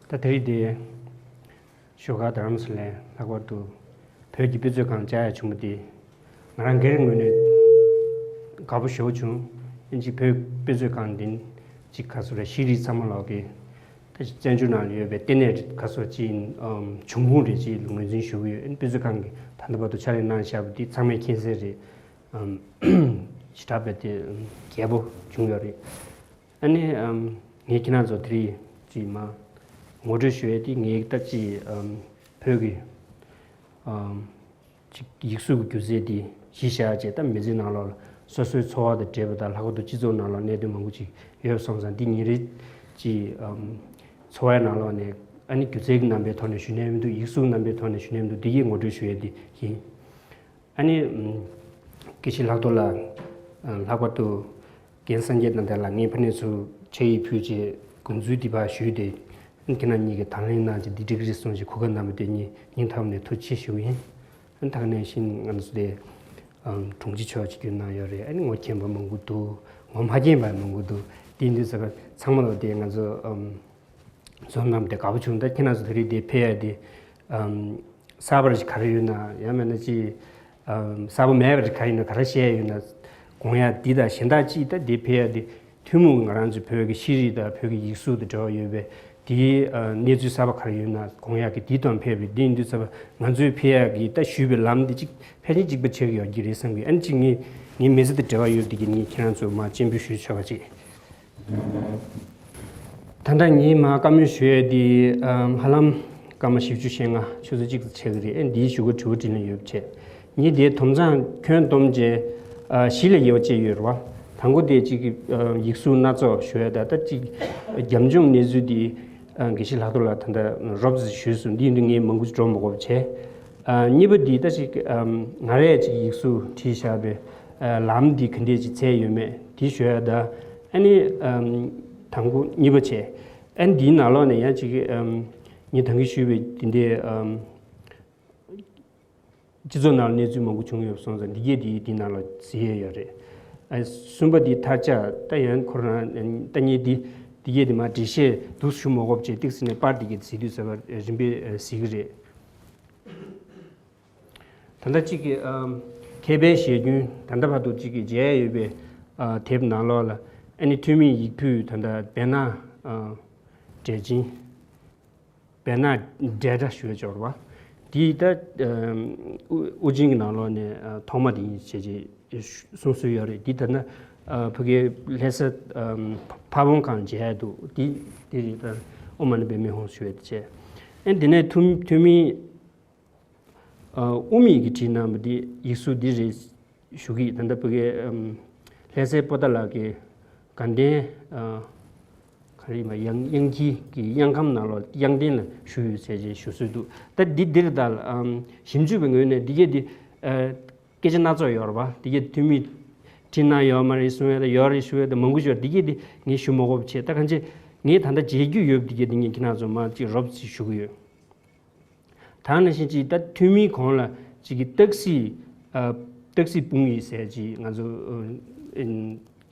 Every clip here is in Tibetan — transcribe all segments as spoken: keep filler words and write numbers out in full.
ད་དེ་རིང་འདི་བཞུགས་སྒར་རྡ་རམ་ས་ལའི་ལྷག་པར་དུ་བོད་ཀྱི་དཔེ་མཛོད་ཁང་བཅར་ཡ་བྱུང་བ་འདི་ང་རང་སྒེར་ངོས་ནས་དགའ་པོ་ཞེ་པོ་བྱུང་། ཨིན་ཅིག་བོད་དཔེ་མཛོད་ཁང་འདི་ཅིག་ག་ཚོད་རེད། ཤེས་རིག་ཚང་མ་ལོག་གི་ད་ཅིག་བཙན་བྱོལ་ནང་ལ་ཡོད་པའི་ལྟེ་གནས་ག་ཚོད་ཅིག་ཨམ་འབྱུང་ཁུངས་རེད་ཅིག་ལ་ངོས་འཛིན་ཞུ་གི་ཡོད། ཨིན་དཔེ་མཛོད་ཁང་གི་ད་ལྟ་བར་དུ་ཕྱག་ལས་གནང་བཞག་པ་འདི་ཚང་མས་མཁྱེན་གསལ་རེད། ཨམ་ཞེ་དྲག་པའི་དེ་རྒྱས་པོ་བྱུང་ཡོད་རེད། ཨ་ནི་ཨམ་ངས་ཁྱེད་རང་ཚོ་དེ་རིང་ཅིག་མ་ངོ་སྤྲོད་ཞུ་ཡས་དེ་ངས་ད་ཅིག་ཨམ་བོད་ཀྱི་ཨམ་ཅིག་ཡིག་གཟུགས་ཀྱི་སྒྱུ་རྩལ་དེ་གཞི་བཞག་བྱས། ད་མི་ཚེའི་ནང་ལོགས་ལ་སོ་སོའི་འཚོ་བ་དང་འབྲེལ་བ་དང་ལྷག་པར་དུ་སྤྱི་ཚོགས་ནང་ལོགས་གནད་དོན་མང་པོ་ཅིག་ཡོད་སོང་ཙང་། འདི་ཉིན་རེ་ཅིག་ཨམ་འཚོ་བའི་ནང་ལོགས་ནས་ཨ་ནི་སྒྱུ་རྩལ་གྱི་རྣམ་པའི་ཐོག་ནས་ཞུ་ནས་མི་འདུག་ཡིག་གཟུགས་རྣམ་པའི་ཐོག་ནས་ཞུ་ནས་མི་འདུག་འདི་གའི་ངོ་སྤྲོད་ཞུ་ཡས་དེ་ཡིན། ཨ་ནི་ཨམ་དགེ་བཤེས་ལྷག་རྡོར་ལགས། ཨ་ལྷག་པར་དུ་རྒན་སངས་རྒྱས་དང་དེ་ལ་ངས་ཕ་ནས་ཚུར་ཕྱག་ཡིག་ཕུལ་རྗེས་དགོངས་ཚུལ་འདི་ཕར་ཞུས་ཏེ། ཨ་ནི་ཁྱེད་རང་གཉིས་ཀྱིས་དང་ལེན་གནང་རྗེས་འདི་འགྲིག་གི་རེད་གསུངས་རྗེས་གོ་སྐབས་གནང་བ་དེ་ངས་སྙིང་ཐག་ནས་ཐུགས་རྗེ་ཆེ་ཞུ་གི་ཡིན། ཨ་ནི་ད་ག་ནང་བཞིན་ང་ཚོ་དེ་ཨམ་དྲུང་ཆེ་མཆོག་ཅིག་བསྐྱོན་གནང་ཡོད་རེད། ཨ་ནི་ངོ་མཁྱེན་པ་མང་པོ་འདུག་ངོ་མ་མཁྱེན་པ་མང་པོ་འདུག་དེ་ཡིན་དུས་ཙམ་པ་ཚང་མ་ལ་དེ་ང་ཚོ་ཨམ་འཛོམས་གནང་བ་དེ་དགའ་པོ་བྱུང་། ད་ཁྱེད་རང་ཚོ་དེ་རིང་འདིར་ཕེབས་ཡ་དེ་ཨམ་གསར་པ་ཞིག་ག་རེ་ཡོད་ན། ཡང་མིན་ན་ཅིག་ཨམ་གསར་པ་མེད་པ་ཞིག་ག་རེ་ཡོད་ན། ག་རེ་བཤད་ཡ་ཡོད་ན། དགོངས་ཡ་འདི་དང་གཞན་དག་ཅིག་ད་འདིར་ཕེབས་ཡ་དེ་ཐུན་མོང་གི་ང་རང་ཚོ་བོད་ཀྱི་ཤེས་རིག་དང་བོད་ཀྱི་ཡིག་གཟུགས་དང་འབྲེལ་བ་ཡོད་པའི་དེའི་ཨ་གནས་ཚུལ་གསར་པ་ག་རེ་ཡོད་ན་དགོངས་ཡ་གི་འདི་དང་ཕེབས་རེད། འདི་ཡིན་དུས་ཙམ་པ་ང་ཚོས་ཕེབས་ཡ་གི་ད་ཞུས་པའི་ལམ་འདི་ཅིག་ཕལ་ཆེར་གཅིག་པ་ཆགས་ཀྱི་ཡོད་ཀྱི་རེད་བསམ་གི། ཨ་ནི་ཅིག་ངས་ངའི་མི་ཚེ་དང་འབྲེལ་བ་ཡོད་འདི་གི་ངས་ཁྱེད་རང་ཚོར་མར་སྤྱན་འབུལ་ཞུ་ཆོག་པ་ཅིག་ད་ལྟ་ངས་མར་བཀའ་མོལ་ཞུ་ཡས་འདི་ཨམ་ཧ་ལམ་སྐར་མ་བཞི་བཅུ་ཞེ་ལྔ་ཆུ་ཚོད་གཅིག་ཙམ་ཆགས་ཀྱི་རེད། ཨེ་འདིའི་གཞུག་གུ་དྲི་བ་དྲིས་ལན་ཡོད་པ་བྱས། ངས་འདིའི་དོམ་གཙང་ཁྱོན་བསྡོམས་བྱས་ཨ་བཞི་ལས་ཡོད་བྱས་ཡོད་རེད་བ། དང་པོ་དེ་གཅིག་གི་ཨ་ཡིག་གཟུགས་སྣ་ཚོགས་ཞུ་ཡས། ད་ལྟ་གཅིག་རྒྱབ་ལྗོངས་གནས་ཚུལ་འདི་ཨ་དགེ་བཤེས་ལྷག་རྡོར་ལགས་ད་ལྟ་རོབ་ཙམ་ཞུས་སོང་། འདི་ཡིན་དུས་ངས་མང་པོ་ཅིག་འགྲོ་མ་དགོས་པ་བྱས། ཨ་གཉིས་པ་འདི་ད་ཅིག་ཨམ་ང་རས་ཅིག་ཡིག་གཟུགས་བྲིས་བཞག་པའི་ཨ་ལམ་འདི་ག་འདྲས་ཅིག་འཚོལ་ཡོད་མེད་འདི་ཞུ་ཡ་ད། ཨ་ནི་ཨམ་དང་པོ་གཉིས་པ་བྱས། ཨ་ནི་འདིའི་ནང་ལོགས་ནས་ཡང་ཅིག་ཨམ་ངས་ད་གིན་ཞུས་པའི་འདི་འདྲའི་ཨམ་སྤྱི་ཚོགས་ནང་གནས་ཚུལ་མང་པོ་བྱུང་ཡོད་སོང་ཙང་འདི་གས་འདི་འདི་ནང་ལ་གཟིགས་ཡས་ཡོད་རེད། ཨ་གསུམ་པ་འདི་མཐར་ཆགས་ད་ཡང་ཁོ་རང་ད་ངས་འདི་འདི་གས་འདི་མར་འགྲེལ་བཤད་འདུག་ཞུ་མ་དགོས་པ་བྱས་ཏིག་ཙམ་ནས་པར་འདི་གས་གཟིགས་དུས་ཙམ་པ་རིམ་པས་གཟིགས་ཀྱི་རེད། ད་ལྟ་གཅིག་གི་ཨམ་མཁས་པའི་ཞལ་རྒྱུན་ད་ལྟ་བར་དུ་གཅིག་གི་མཇལ་ཡོད་པའི་ཨ་དེབ་ནང་ལོགས་ལ་ཨ་ནི་ཐོན་མིའི་ཡིག་ཕུད་ད་ལྟ་བེར་ནག་ཨ་འབྲས་ཆན། བེར་ནག་འབྲས་སྒྲ་ཞུ་བའི་སྦྱོར་བ། འདི་ད་ཨམ་དབུ་དབུ་ཅན་གྱི་ནང་ལོགས་ནས་ཨ་ཐོག་མ་དེ་ཡིན་ཞེས་ཀྱི་གསུངས་སྲོལ་ཡོད་རེད། འདི་ད་ལྟ་ཨ་ཕ་གིའི་ལྷ་ས་ཨམ་ཕ་བོང་ཁང་མཇལ་འདུག་འདི་འདི་རེད། ད་ཨོཾ་མ་ཎི་པདྨེ་ཧཱུྃ་ཞུ་བའི་དེ་བྱས། ཨ་ནི་དེ་ནས་ཐོན་ཐོན་མིའི་ཨ་དབུ་མེད་ཀྱིས་བྲིས་གནང་བ་འདི་ཡིག་གཟུགས་འདི་རེད་ཞུ་གི་ཡིན། ད་ལྟ་བོད་སྐད་ཨམ་ལྷ་སའི་པོ་ཏཱ་ལ་གི་དགའ་ལྡན་ཨ་ག་རེ་ཡིན་པ་དབྱངས་དབྱངས་འཁྱིལ་གྱི་དབྱངས་སྒམ་ནང་ལོགས་དབྱངས་ལྡན་ལ་ཞུ་ཡོད་ཟེར་བྱས་ཞུ་སྲོལ་འདུག་ད་འདི་འདིར་ད་ཨམ་ཞིབ་འཇུག་པའི་ངོས་ནས་འདི་གས་འདི་ཨ་སྐད་ཆ་སྣ་ཚོགས་ཡོད་རེད་པ། འདི་གས་ཐོན་མིས་བྲིས་གནང་ཡོད་མ་རེད་གསུང་ཡ་ད་ཡོད་རེད་ཞུ་ཡ་ད་མང་པོ་ཞིག་ཡོད་རེད། འདི་གས་འདི་ངས་ཞུ་མ་དགོས་པ་བྱས། ད་གང་ཅི་ངས་ད་ལྟ་མཇལ་རྒྱུ་ཡོད་པ་འདི་གས་འདི་ངས་ཁྱེད་རང་ཚོ་མར་ཅིག་རོབ་ཙམ་ཞུ་གི་ཡོད། ད་ནང་བཞིན་ཅིག་ད་ཐོན་མིའི་གོང་ལ་ཅིག་གི་སྟག་གཟིག་ཨ་སྟག་གཟིག་སྤུངས་ཡིག་ཟེར་ཅིག་ང་ཚོ་ཨ་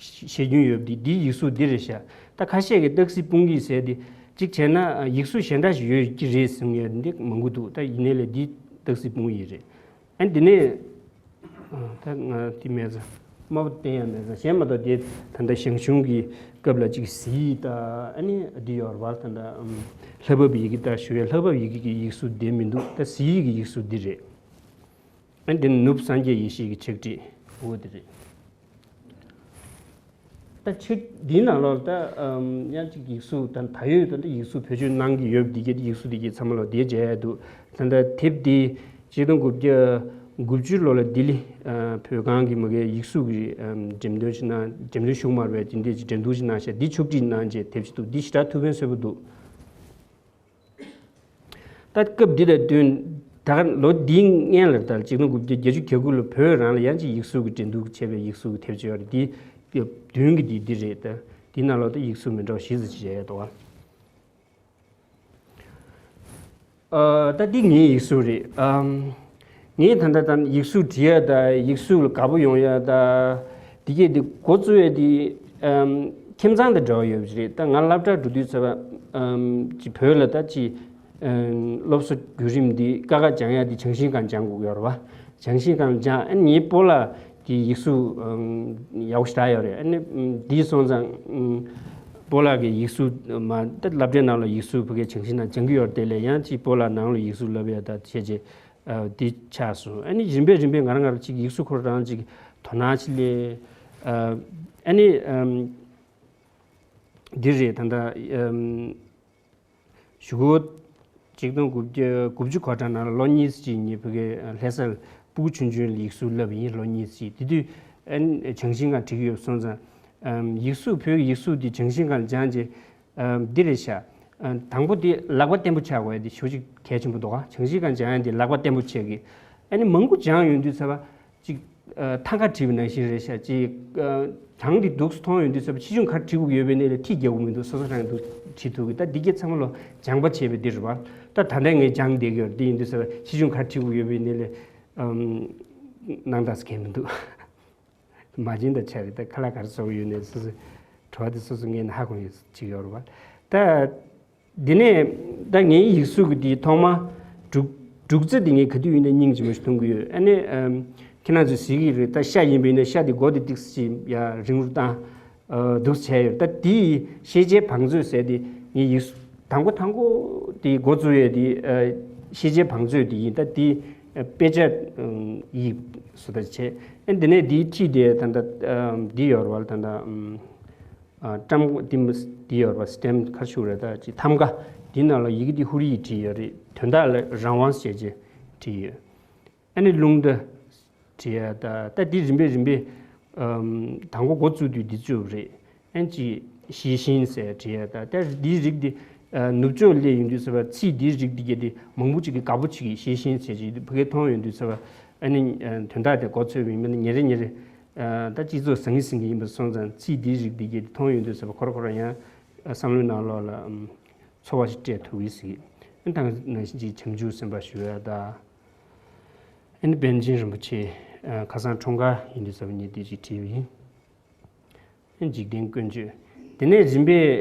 བཤད་རྒྱུན་ཡོད་པ་འདི་འདིའི་ཡིག་གཟུགས་འདི་རེད་ཤག་ད་ཁ་ཤས་ཀྱིས་སྟག་གཟིག་སྤུངས་ཡིག་ཟེར་འདི་གཅིག་བྱས་ན་ཨ་ཡིག་གཟུགས་གཞན་དག་ཞིག་ཡོད་ཀྱི་རེད་གསུང་མཁན་འདི་མང་པོ་འདུག་ད་ཡིན་ནའི་ལས་འདི་སྟག་གཟིག་སྤུངས་ཡིག་རེད། ཨ་འདི་ནས་ཨ་ད་ང་འདི་མེད་ཙང་དམར་པོ་བསྟན་ཡ་མེད་ཙང་གཞན་མ་གཏོགས་དེ་ད་ལྟ་ཞང་ཞུང་གི་སྐབས་ལ་ཅིག་གཟིག་ད་ཨ་ནི་འདི་ཡོད་རེད་པ། ད་ལྟ་ཨམ་ལྷ་བབས་ཡི་གེ་ད་ཞུ་བའི་ལྷ་བབས་ཡི་གེ་གི་ཡིག་གཟུགས་དེ་མི་འདུག་ད་གཟིག་ཡིག་གི་ཡིག་གཟུགས་འདི་རེད། ཨ་འདི་ནི་ནུབ་སངས་རྒྱས་ཡེ་ཤེས་ཀྱི་ཕྱག་བྲིས་འོ་འདི་རེད། ད་ཕྱི་འདིའི་ནང་ལོགས་ད་ཨམ་ཡང་ཅིག་ཡིག་གཟུགས་ད་ད་ཡོད་ད་ད་ཡིག་གཟུགས་བེད་སྤྱོད་གནང་གི་ཡོད་འདི་གས་ཡིག་གཟུགས་འདི་གས་ཚང་མ་ལོག་འདི་མཇལ་ཡ་འདུག་ད་ད་དེབ་འདི་ཆིག་སྟོང་དགུ་བརྒྱ་དགུ་བཅུ་ལོ་ལ་ལྡི་ལི་ཨ་བོད་ཁང་གི་མ་གིའི་ཡིག་གཟུགས་ཀྱི་ཨམ་འགྲེམས་སྟོན་ཞིག་གནང་འགྲེམས་སྟོན་ཞུ་མ་རེད་པས། འདི་འདྲས་ཀྱི་འགྲན་བསྡུར་ཞིག་གནང་ཤག་འདི་ཕྱོགས་སྒྲིག་གནང་བྱས་དེབ་ཅིག་འདུག་འདི་ཞེ་དྲག་ཐུགས་ཕན་གསོས་པོ་འདུག་ད་སྐབས་འདི་དང་བསྟུན་ད་ག་ལོ་འདིའི་སྔན་ལ་ད་ཆིག་སྟོང་དགུ་བརྒྱ་བརྒྱད་ཅུ་གྱ་དགུ་ལ་བོད་རང་ལ་ཡང་ཅིག་ཡིག་གཟུགས་ཀྱི་འགྲན་བསྡུར་བྱས་པའི་ཡིག་གཟུགས་ཀྱི་དེབ་ཅིག་ཡོད་རེད། འདི་སྐབས་བདུན་གྱི་འདི་འདི་རེད། ད་འདི་ནང་ལོགས་ད་ཡིག་གཟུགས་མི་འདྲ་བ་བཞི་ཙམ་ཅིག་མཇལ་ཡ་འདུག་ཨ། ཨ་ད་འདི་ངའི་ཡིག་གཟུགས་རེད། ཨམ་ངས་ད་ལྟ་ད་ཡིག་གཟུགས་འབྲི་ཡ་ད་ཡིག་གཟུགས་ལ་དགའ་པོ་ཡོང་ཡ་ད་འདི་གས་འདི་འགོ་བཙུགས་ཡ་འདི་ཨམ་ ཁྱིམ་ཚང་དང་འབྲེལ་བ་ཡོད་པ་ཞིག་རེད། ད་ང་སློབ་གྲྭར་འགྲོ་དུས་ཚོད་པ་ཅིག་བོད་ལ་ད་ཅིག་སློབ་གསོ་བརྒྱུད་རིམ་འདི་ཀ་ཁ་སྦྱང་ཡ་འདི་ཇང་ཤིང་ཀང་སྦྱང་དགོས་ཡོད་རེད་བ། ཇང་ཤིང་ཀང་སྦྱང་ཨ་ནི་ངའི་སྤོ་ལགས་ཀྱི་ཡིག་གཟུགས་ཡག་པོ་ཞེ་དྲག་ཡོད་རེད། ཨ་ནི་འདི་སོང་ཙང་སྤོ་ལགས་ཀྱི་ཡིག་གཟུགས་མ་ད་སློབ་གྲྭའི་ནང་ལ་ཡིག་གཟུགས་ཕ་གིའི་ཇང་ཤིང་ནང་སྦྱང་གི་ཡོད་རེད། དེ་ལས་ཡང་ཅིག་སྤོ་ལགས་ནང་ལ་ཡིག་གཟུགས་བསླབ་ཡ་ད་བྱས་རྗེས་འདི་ཆགས་སོང་། ཨ་ནི་རིམ་པས་རིམ་པས་ང་རང་ང་རང་ཅིག་ཡིག་གཟུགས་ཁོ་རང་ཅིག་དོ་སྣང་ཅིག་སླེབས། ཨ་ནི་འདི་རེད། ད་ལྟ་གཞུག་གུ་ཆིག་སྟོང་དགུ་བརྒྱ་དགུ་བཅུ་གོ་གྲངས་ནང་ལ་ལོ་གཉིས་ཅིག་ངས་ཕ་གིའི་ལྷ་སར་སྤུ་གུ་ཆུང་ཆུང་ལ་ཡིག་གཟུགས་བསླབས་ཡིན། ལོ་གཉིས་ཅིག་དེ་དུས་ཨ་ནི་ཇང་ཤིང་ཀང་བྲིས་ཀྱི་ཡོད་སོང་ཙང་ཡིག་གཟུགས་བོད་ཀྱི་ཡིག་གཟུགས་དེ་ཇང་ཤིང་ཀང་སྦྱངས་རྗེས། འདི་རེད་ཤག་དང་པོ་དེ་ལག་པ་བརྟན་པོ་ཆགས་དགོས་ཡ་དེ་ཞེ་པོ་ཅིག་གལ་ཆེན་པོ་འདུག་ག་ཇང་ཤིང་ཀང་སྦྱང་ཡ་དེ་ལག་པ་བརྟན་པོ་ཆགས་ཀྱི། ཨ་ནི་མང་པོ་སྦྱངས་ཡོང་དུས་ཚོད་པ་ཅིག་ཐང་ག་བྲིས་པ་ནང་བཞིན་རེད་ཤག་ཅིག་གྲངས་དེ་འདུག་སེ་མཐོང་ཡོང་དུས་ཚོད་པ་ཆེ་ཆུང་ག་རེ་བྲིས་དགོས་ཡོད་པའི་གནས་ལ་ཁྲིད་རྒྱག་དགོས་མི་འདུག་སོ་སོ་རང་འདུག་བྲིས་ཐུབ་ཀྱི། ད་འདི་གའི་ཚང་མ་ལོ་སྦྱངས་པ་བྱས་པའི་འདི་རེད་བ། ད་ད་ལྟ་ངས་སྦྱངས་བསྡད་ཀྱི་ཡོད་རེད། འདི་ཡིན་དུས་ཚོད་པ་ཆེ་ཆུང་ག་རེ་བྲིས་དགོས་ཡོད་པའི་གནས་ལ་སྣང་དག་སེ་གང་མི་འདུག་མ་བྱན་དང་ཆ་རེད། ད་ཁ་ལག་ག་རེ་བཟོ་གི་ཡོད་ནས་སོ་སོའི་དྲི་བ་དེ་སོ་སོ་ངས་ནས་ཧ་གོ་ཡོད་ཅིག་ཡོད་རེད་བ། ད་འདི་ནས་ད་ངའི་ཡིག་གཟུགས་ཀྱི་དེའི་ཐོག་མ་འབྲུ་འབྲུ་རྩི་དེ་ངས་ག་དུས་ཡིན་ན་སྙིང་རྗེ་མོ་ཞིག་འཐུང་གི་ཡོད། ཨ་ནི་ཁྱེད་རང་ཚོས་གཟིགས་ཀྱི་རེད། ད་ཤ་ཡིན་པ་ཡིན་ན་ཤ་དེ་མགོ་དེ་ཏིག་ཙམ་ཅིག་ཡ་རིང་རུ་བཏང་འདུག་སེ་བྱས་ཡོད། ད་དེའི་ཤེས་བྱའི་བང་མཛོད་ཟེར་དེ་ངའི་ཡིག་གཟུགས་དང་པོ་དང་པོ་དེ་འགོ་བཙུགས་ཡས་དེ་ཤེས་བྱའི་བང་མཛོད་དེ་ཡིན། ད་དེ་དཔེ་ཆ་ཡིག་བཟོ་ལྟ་བྱས། ཨ་འདི་ནས་དེའི་འཁྲིས་དེ་ད་ལྟ་འདི་ཡོད་རེད་བ། ད་ལྟ་བཀྲམ་འདི་འདི་ཡོད་རེད་བ། སི་ཊེམ་ག་རེ་ཞུ་རེད། ད་ཅིག་ཐམ་ག་འདི་ནང་ལ་ཡི་གེ་འདི་ཧུར་ཡིག་བྲིས་ཡོད་རེད། དོན་དག་ལ་རང་དབང་ཟེར་བྱས་བྲིས་ཡོད། ཨ་ནི་རླུང་རྟ་བྲིས་ཡ། ད་ད་འདི་རིམ་པས་རིམ་པས་དང་པོ་འགོ་བཙུགས་དུས་འདི་བཙུགས་རེད། ཨན་ཅི་ཞི་ཞིན་ཟེར་བྲིས་ཡ། ད་ལྟ་འདིའི་རིགས་འདི་ནུབ་ཕྱོགས་སླེབས་ཡོང་དུས་ཚོད་པ་ཚིག་འདིའི་རིགས་འདི་གས་འདི་མང་པོ་ཅིག་གིས་དགའ་པོ་ཅིག་གིས་ཞི་ཞིན་ཟེར་ཅིག་ཕ་གིར་མཐོང་ཡོང་དུས་ཚོད་པ་ཨ་ནི་དོན་དག་དེ་གོ་ཚོད་པ་ཡིན་པ་ནི་ཉིན་རེ་ཉིན་རེ་ད་སྤྱི་ཚོགས་ཟང་ངེ་ཟིང་གི་ཡིན་པ་སོང་ཙང་ཚིག་འདིའི་རིགས་འདི་གས་འདི་མཐོང་ཡོང་དུས་ཚོད་པ་ཁོ་ར་ཁོ་ར་ཡང་བསམ་བློའི་ནང་ལོགས་ལ་ཚོར་བ་ཞིག་སྤྲད་ཐུབ་ཀྱི་ཟིག་ཨན་ད་ནང་བཞིན་ཅིག་བྱང་ཆུབ་སེམས་དཔའ་ཞུ་ཡ་ད་ཨན་པཎ་ཆེན་རིན་པོ་ཆེ་ཁ་སང་འཁྲུངས་སྐར་ཡིན་དུས་ཚོད་པ་ཉིན་དེ་ཅིག་བྲིས་པ་ཡིན། འཇིག་རྟེན་ཀུན་སྤྱོད། དེ་ནས་རིམ་པས་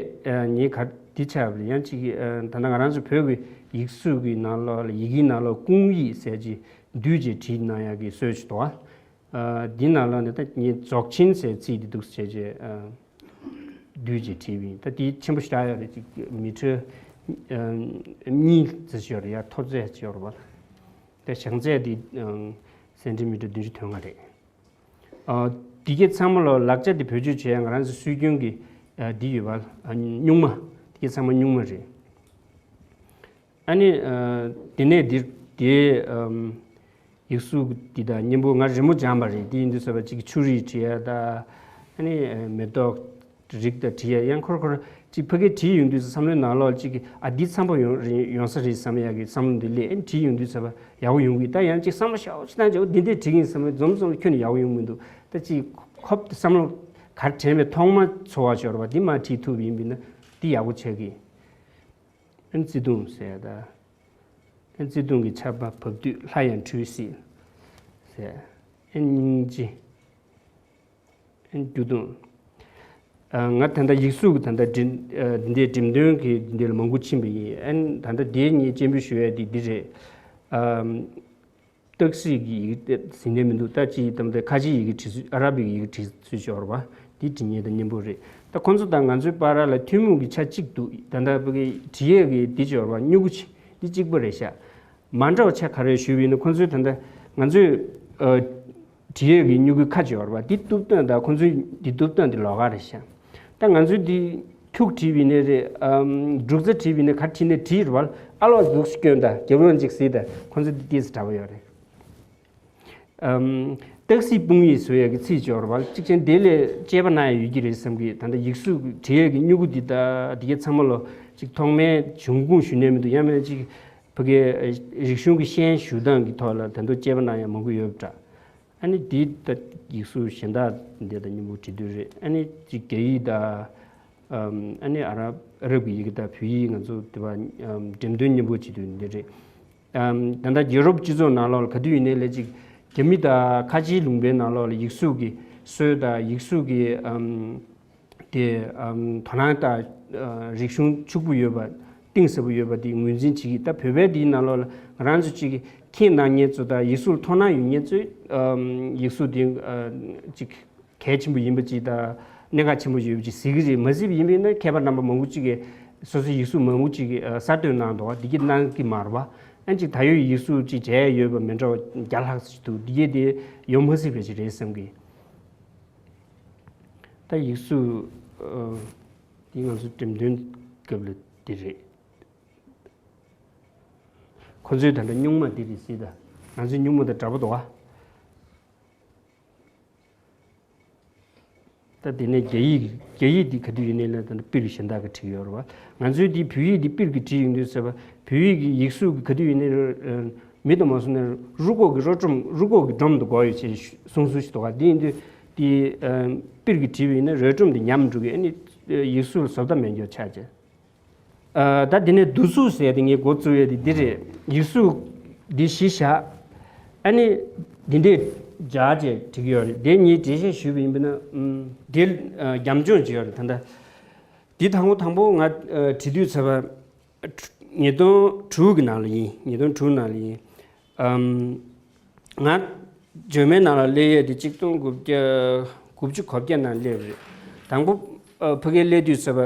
ངས་ག་འདི་ཆགས་པ་ཡང་ཅིག་ད་ལྟ་ང་རང་ཚོ་བོད་ཀྱི་ཡིག་གཟུགས་ཀྱི་ནང་ལོགས་ལ་ཡི་གེའི་ནང་ལོགས་སྐུང་ཡིག་ཟེར་གྱི་འདུས་བྱས་བྲིས་གནང་ཡག་གི་སྲོལ་ཞིག་འདུག་ཨ། འདི་ནང་ལོགས་ནས་ད་ངས་རྫོགས་ཆེན་ཟེར་ཚིག་འདི་འདུག་ཟེར་བྱས་འདུས་བྱས་བྲིས་པ་ཡིན། ད་འདི་ཆེན་པོ་ཞེ་དྲག་ཡོད་རེད། ཅིག་མི་ཁྲི་གཉིས་ཙམ་ཞིག་ཡོད་རེད། ཡ་མཐོ་ཚད་ཅིག་ཡོད་རེད་པ། ད་བྱང་ཚད་འདི་སེན་ཊི་མི་ཊར་བདུན་ཅུ་དོན་ལྔ་རེད། འདི་གའི་ཚང་མ་ལོ་ལག་ཆ་དེ་བེད་སྤྱོད་བྱས་ང་རང་ཚོ་སྲོལ་རྒྱུན་གྱི་འདི་ཡོད་པ་སྨྱུག་མ། འདི་གའི་ཚང་མ་སྨྱུག་མ་རེད། ཨ་ནི་དེ་ནས་འདི་དེའི་ཡིག་གཟུགས་འདི་དང་མཉམ་པོ་ང་རི་མོ་སྦྱངས་པ་རེད། དེ་ཡིན་དུས་ཚོད་པ་གཅིག་ཆུ་རིས་བྲིས་ཡ་ད་ཨ་ནི་མེ་ཏོག་རིགས་དང་བྲིས་ཡ་ཡང་ཁོར་ཁོར་ཅིག་ཕ་གིར་བྲིས་ཡོང་དུས་སུ་བསམ་བློའི་ནང་ལོགས་ཅིག་ཨ་འདི་འཚམ་པོ་ཡོང་རེད་ཡོང་ས་རེད་བསམ་ཡག་གི་བསམ་བློ་འདི་སླེབས། ཨ་ནི་བྲིས་ཡོང་དུས་ཚོད་པ་ཡག་པོ་ཡོང་གི། ད་ཡང་ཅིག་བསམ་བློ་ཞེ་པོ་ཅིག་བཏང་བྱས་འོ་འདི་འདྲས་བྲིས་ཀྱི་ཡིན་བསམ་བློ་འཛོམས་འཛོམས་ཁྱོན་ནས་ཡག་པོ་ཡོང་མི་འདུག་ད་ཅིག་ཁོ་བསམ་བློ་ག་རེ་དྲན་པའི་ཐོག་མ་ཚོར་བ་ཤོར་བ་འདི་མར་བྲིས་ཐུབ་ཡིན་པས་ན་འདི་ཡག་པོ་ཆགས་ཀྱི། ཨ་ནི་བརྩེ་དུང་ཟེར་ཡ་ད། ཨ་ནི་བརྩེ་དུང་གི་ཆར་པ་བབས་དུས་ལྷ་ཡང་ཁྲོས་སྲིད་ཟེར། ཨ་ནི་སྙིང་རྗེ། ཨ་ནི་སྐྱོ་གདུང་། ང་ད་ལྟ་ཡིག་གཟུགས་ཀྱི་ད་ལྟ་འགྲེམས་འདི་འདྲའི་འགྲེམས་སྟོན་གྱི་འདི་འདྲ་ལ་མང་པོ་ཕྱིན་པ་ཡིན། ཨ་ནི་ད་ལྟ་འདིའི་ངས་སྤྱན་འབུལ་ཞུ་ཡ་འདི་འདི་རེད། ཨམ། སྟག་གཟིག་གི་ཡི་གེ་ཟིན་ནས་མི་འདུག་ད་ཅི་ད་ལྟ་ཁ་ཆེའི་ཡི་གེ་བྲིས་ཚུལ་ཨ་རབ་ཡི་གེ་བྲིས་ཚུལ་ཞིག་ཡོད་རེད་པ། འདི་འབྲི་མཁན་དང་མཉམ་པོ་རེད། ད་ཁོང་ཚོ་དང་ང་ཚོའི་བར་ལ་ཐུན་མོང་གི་ཆ་གཅིག་འདུག་ད་ལྟ་བོད་སྐད་བྲིས་ཡས་ཀྱི་འདི་ཅིག་ཡོད་རེད་པ། སྨྱུ་གུ་ཅིག་འདི་གཅིག་པ་རེད་ཤག་མ་འདྲ་བ་ཆ་ག་རེ་ཞུས་པ་ཡིན་ན་ཁོང་ཚོས་ད་ལྟ་ང་ཚོས་ཨ། བྲིས་ཡས་ཀྱི་སྨྱུ་གུའི་ཁ་ཅིག་ཡོད་རེད་པ། འདི་གཏུབ་སྟངས་དང་ཁོང་ཚོའི་འདི་གཏུབ་སྟངས་འདི་ལོགས་ཀ་རེད་ཤག་ད་ང་ཚོའི་འདི་ཁྱུག་བྲིས་པ་ཡིན་ནའི་རེད། ཨམ། འབྲུག་རྩ་བྲིས་པ་ཡིན་ནའི་ག་བྲིས་ནའི་བྲིས་རེད་པ། ཨ་ལོག་འདུག་སྐྱོན་དང་རྒྱབ་ལོག་ཅིག་གཟིགས་དང་ཁོང་ཚོ་འདི་ཏོག་ཙམ་འདྲ་པོ་ཡོད་རེད། ཨམ། སྟག་གཟིག་དཔུང་ཡིག་བཟོ་ཡས་ཀྱི་ཚིག་ཅིག་ཡོད་རེད་པ། གཅིག་ཆ་འདི་ལས་དཔྱད་པ་གནང་ཡ་ཡོད་ཀྱི་རེད་བསམ་གི། ད་ལྟ་ཡིག་གཟུགས་བྲིས་ཡས་ཀྱི་སྨྱུ་གུ་འདི་དང་འདི་གའི་ཚང་མ་ལོ་ཅིག་ཐོག་མའི་འབྱུང་ཁུངས་ཞུ་ནས་མི་འདུག་ཡང་མིན་ན་ཅིག་བོད་སྐད་རིག་གཞུང་གི་ཤན་ཞུ་སྟངས་ཀྱི་ཐོག་ལ་ད་དུང་དཔྱད་པ་གནང་ཡ་མང་པོ་ཡོད་པ་འདྲ། ཨ་ནི་འདི་ད་ཡིག་གཟུགས་གཞན་དག་འདི་དང་མཉམ་པོ་བྲིས་དུས་རེད། ཨ་ནི་ཅིག་རྒྱ་ཡིག་དང་ཨམ། ཨ་ནི་ཨ་རབ་ཨ་རབ་ཀྱི་ཡི་གེ་དང་བོད་ཡིག་ང་ཚོ་འདི་པ་ཨམ། འགྲེམས་སྟོན་མཉམ་པོ་བྱེད་དུས་འདི་རེད། ཨམ། ད་ལྟ་རྒྱལ་རབས་སྤྱི་ཚོགས་ནང་ལོགས་ལ་ག་དུས་ཡིན་ནའི་ལས་ཅིག་རྒྱ་མི་དང་ཁ་ཆེའི་ལུང་པའི་ནང་ལོགས་ལ་ཡིག་གཟུགས་ཀྱི་སྲོལ་དང་ཡིག་གཟུགས་ཀྱི་ཨམ། དེ་ཨམ་དོ་སྣང་དང་ཨ་རིག་གཞུང་ཕྱུག་པོ་ཡོད་པ་གཏིང་ཟབ་པོ་ཡོད་པ་དེ་ངོས་འཛིན་བྱེད་ཀྱི། ད་བོད་པའི་དེའི་ནང་ལོགས་ལ་ང་རང་ཚོ་གཅིག་གིས་མཁྱེན་གནང་མཁན་ཚོ་དང་ཡིག་གཟུགས་ལ་དོ་སྣང་ཡོད་མཁན་ཚོས་ཨམ་ཡིག་གཟུགས་དེ་ཨ་གཅིག་གལ་ཆེན་པོ་ཡིན་པ་ཅིག་དང་གནད་འགག་ཆེན་པོ་ཡོད་པ་ཅིག་གཟིགས་ཀྱི་རེད། མ་གཟིགས་པ་ཡིན་པ་ཡིན་ན་མཁས་པ་རྣམ་པ་མང་པོ་ཅིག་གིས་སོ་སོའི་ཡིག་གཟུགས་མང་པོ་ཅིག་གིས་ཨ་གསར་གཏོད་གནང་འདུག་བ། འདི་གི་གནང་གི་མ་རེད་བ། ཨ་ཅིག་ད་ཡོད་ཡིག་གཟུགས་ཅིག་མཇལ་ཡ་ཡོད་པ་མི་འདྲ་བ་བརྒྱ་ལྷག་ཅིག་འདུག་འདི་གས་དེ་ཡོང་མ་སྲིད་པ་ཅིག་རེད་བསམ་གི། ད་ཡིག་གཟུགས་ཨ་འདི་ང་ཚོ་འགྲེམས་སྟོན་སྐབས་ལ་འདི་རེད། ཁོ་ཚོའི་ད་ལྟ་སྨྱུག་མ་འདི་རེད་ཟེར། ད་ང་ཚོའི་སྨྱུག་མ་དང་འདྲ་པོ་འདུག་བ། ད་དེ་ནས་རྒྱ་ཡིག་རྒྱ་ཡིག་འདི་ག་དུས་ཡིན་ནའི་ལ་ད་ལྟ་པིར་གཞན་དག་གིས་བྲིས་ཡོད་རེད་བ། ང་ཚོའི་འདི་བོད་ཡིག་འདི་པིར་གྱིས་བྲིས་ཡོང་དུས་ཟེར་བ། བོད་ཡིག་གི་ཡིག་གཟུགས་ཀྱི་ག་དུས་ཡིན་ནའི་ཨ་མི་དང་མ་སོང་ན་རུ་ཀོག་གི་རོ་སྒྲོམ་རུ་ཀོག་གི་སྒྲོམ་དུ་འགོ་ཡོད་ཅེས་གསུང་སྲོལ་ཞིག་འདུག་ག་འདི་ཡིན་དུས་འདི་ཨ་པིར་གྱིས་བྲིས་པ་ཡིན་ན་རོ་སྒྲོམ་འདི་ཉམས་འགྲོ་གི། ཨ་ནི་ཡིག་གཟུགས་ལ་བཟོ་ལྟ་མེད་མཁན་ཆགས་ཅེས། ཨ་ད་དེ་ནས་བསྡུ་གཟུགས་ཟེར་ཡ་དེ་ངས་འགོ་བཙུགས་ཡ་དེ་འདི་རེད། ཡིག་གཟུགས་འདི་གཞི་བཞག་ཨ་ནི་འདི་འདྲས་སྦྱར་བྱས་བྲིས་ཀྱི་ཡོད་རེད། དེ་ངས་འགྲེལ་བཤད་ཞུས་པ་ཡིན་པ་ན་ཨམ་འདི་ཨ་རྒྱབ་ལྗོངས་ཅིག་ཡོད་རེད། ད་ལྟ་འདི་དང་པོ་དང་པོ་ང་ཨ་བྲིས་དུས་ཚོད་པ་ཉིས་སྟོང་དྲུག་གི་ནང་ལ་ཡིན། ཉིས་སྟོང་དྲུག་ནང་ལ་ཡིན། ཨམ། ང་འཇར་མན་ནང་ལ་སླེབས་ཡས་དེ་གཅིག་སྟོང་དགུ་བརྒྱ་དགུ་བཅུ་གོ་བརྒྱད་ནང་སླེབས་རེད། དང་པོ་ཨ་ཕ་གིར་སླེབས་དུས་ཚོད་པ་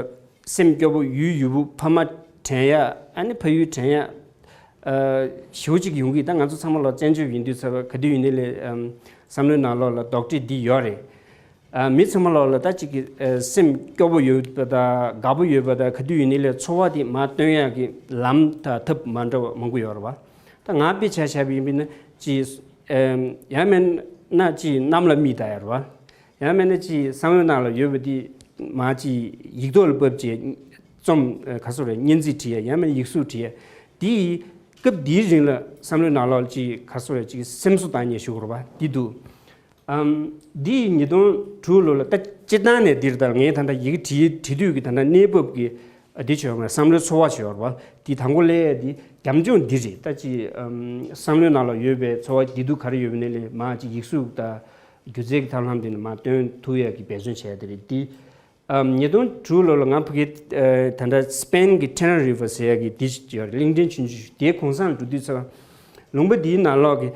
སེམས་སྐྱོ་པོ་ཡུལ་ཡུལ་པོ་ཕ་མ་དྲན་ཡ་ཨ་ནི་ཕ་ཡུལ་དྲན་ཡ་ཨ་ཞེ་པོ་ཅིག་ཡོང་གི། ད་ང་ཚོ་ཚང་མ་ལོ་བཙན་བྱོལ་ཡིན་དུས་ཚོད་པ་ག་དུས་ཡིན་ནའི་ལས་ཨམ་བསམ་བློའི་ནང་ལོགས་ལ་རྡོག་ཁྲེས་འདི་ཡོད་རེད། ཨ་མི་ཚང་མ་ལོག་ལ་ད་ཅིག་གི་ཨ་སེམས་སྐྱོ་པོ་ཡོད་པ་དང་དགའ་པོ་ཡོད་པ་དང་ག་དུས་ཡིན་ནའི་ལས་ཚོར་བ་དེ་མར་སྟོན་ཡག་གི་ལམ་དང་ཐབས་མ་འདྲ་བ་མང་པོ་ཡོད་རེད་བ། ད་ང་དཔེ་ཆ་བཞག་པ་ཡིན་པ་ན་ཅིག་ཨ་ཡང་མིན་ན་ཅིག་གནམ་ལ་མིག་ལྟ་ཡ་རེད་བ། ཡང་མིན་ན་ཅིག་བསམ་བློའི་ནང་ལ་ཡོད་པ་དེ་མར་ཅིག་ཡིག་ཐོག་ལ་ཕབ་བྱས་རྩོམ་ཨ་ག་སོ་རེད་སྙན་ཚིག་བྲིས་ཡ་ཡང་མིན་ན་ཡིག་གཟུགས་བྲིས་ཡ་དེ་ཡི་སྐབས་འདིའི་རིང་ལ་བསམ་བློའི་ནང་ལོགས་ལ་ཅིག་ག་སོ་རེད་ཅིག་སེམས་གསོ་བཏང་མཁན་ཞིག་ཡོད་རེད་བ། འདི་འདུག་ཨམ། འདི་ཉིས་སྟོང་དྲུག་ལོ་ལ་ད་སྤྱིར་བཏང་ནས་འདིར་ད་ངས་ད་ལྟ་ཡི་གེ་བྲིས་བྲིས་དུས་ཀྱི་ད་ལྟ་གནས་བབ་ཀྱི་ཨ་འདི་བྱས་ཡོད་མ་རེད། བསམ་བློའི་ཚོར་བ་བྱས་ཡོད་རེད་བ། འདི་དང་པོ་ལས་འདི་རྒྱབ་ལྗོངས་འདི་རེད། ད་ཅི་ཨམ། བསམ་བློའི་ནང་ལ་ཡོད་པའི་ཚོར་བ་བདེ་སྡུག་ག་རེ་ཡོད་པ་ནས་ལས་མ་ཅི་ཡིག་གཟུགས་དང་སྒྱུ་རྩལ་གྱི་ཐབས་ལམ་འདི་ནས་མ་སྟོན་ཐུབ་ཡག་གི་འབད་བརྩོན་བྱས་དེ་རེད། འདི་ཨམ། ཉིས་སྟོང་དྲུག་ལོ་ལ་ང་ཕ་གི་ཨ་ད་ལྟ་སི་པེན་གྱི་ཊེ་ནེ་རི་ཕ་ཟེར་ཡག་གི་འདི་ཡོད་རེད། གླིང་ཕྲན་ཆུང་ཆུང་ཞིག་དེའི་གུང་སེང་འགྲོ་དུས་ཚོད་ལུང་པ་འདིའི་ནང་ལོགས་ཀྱི་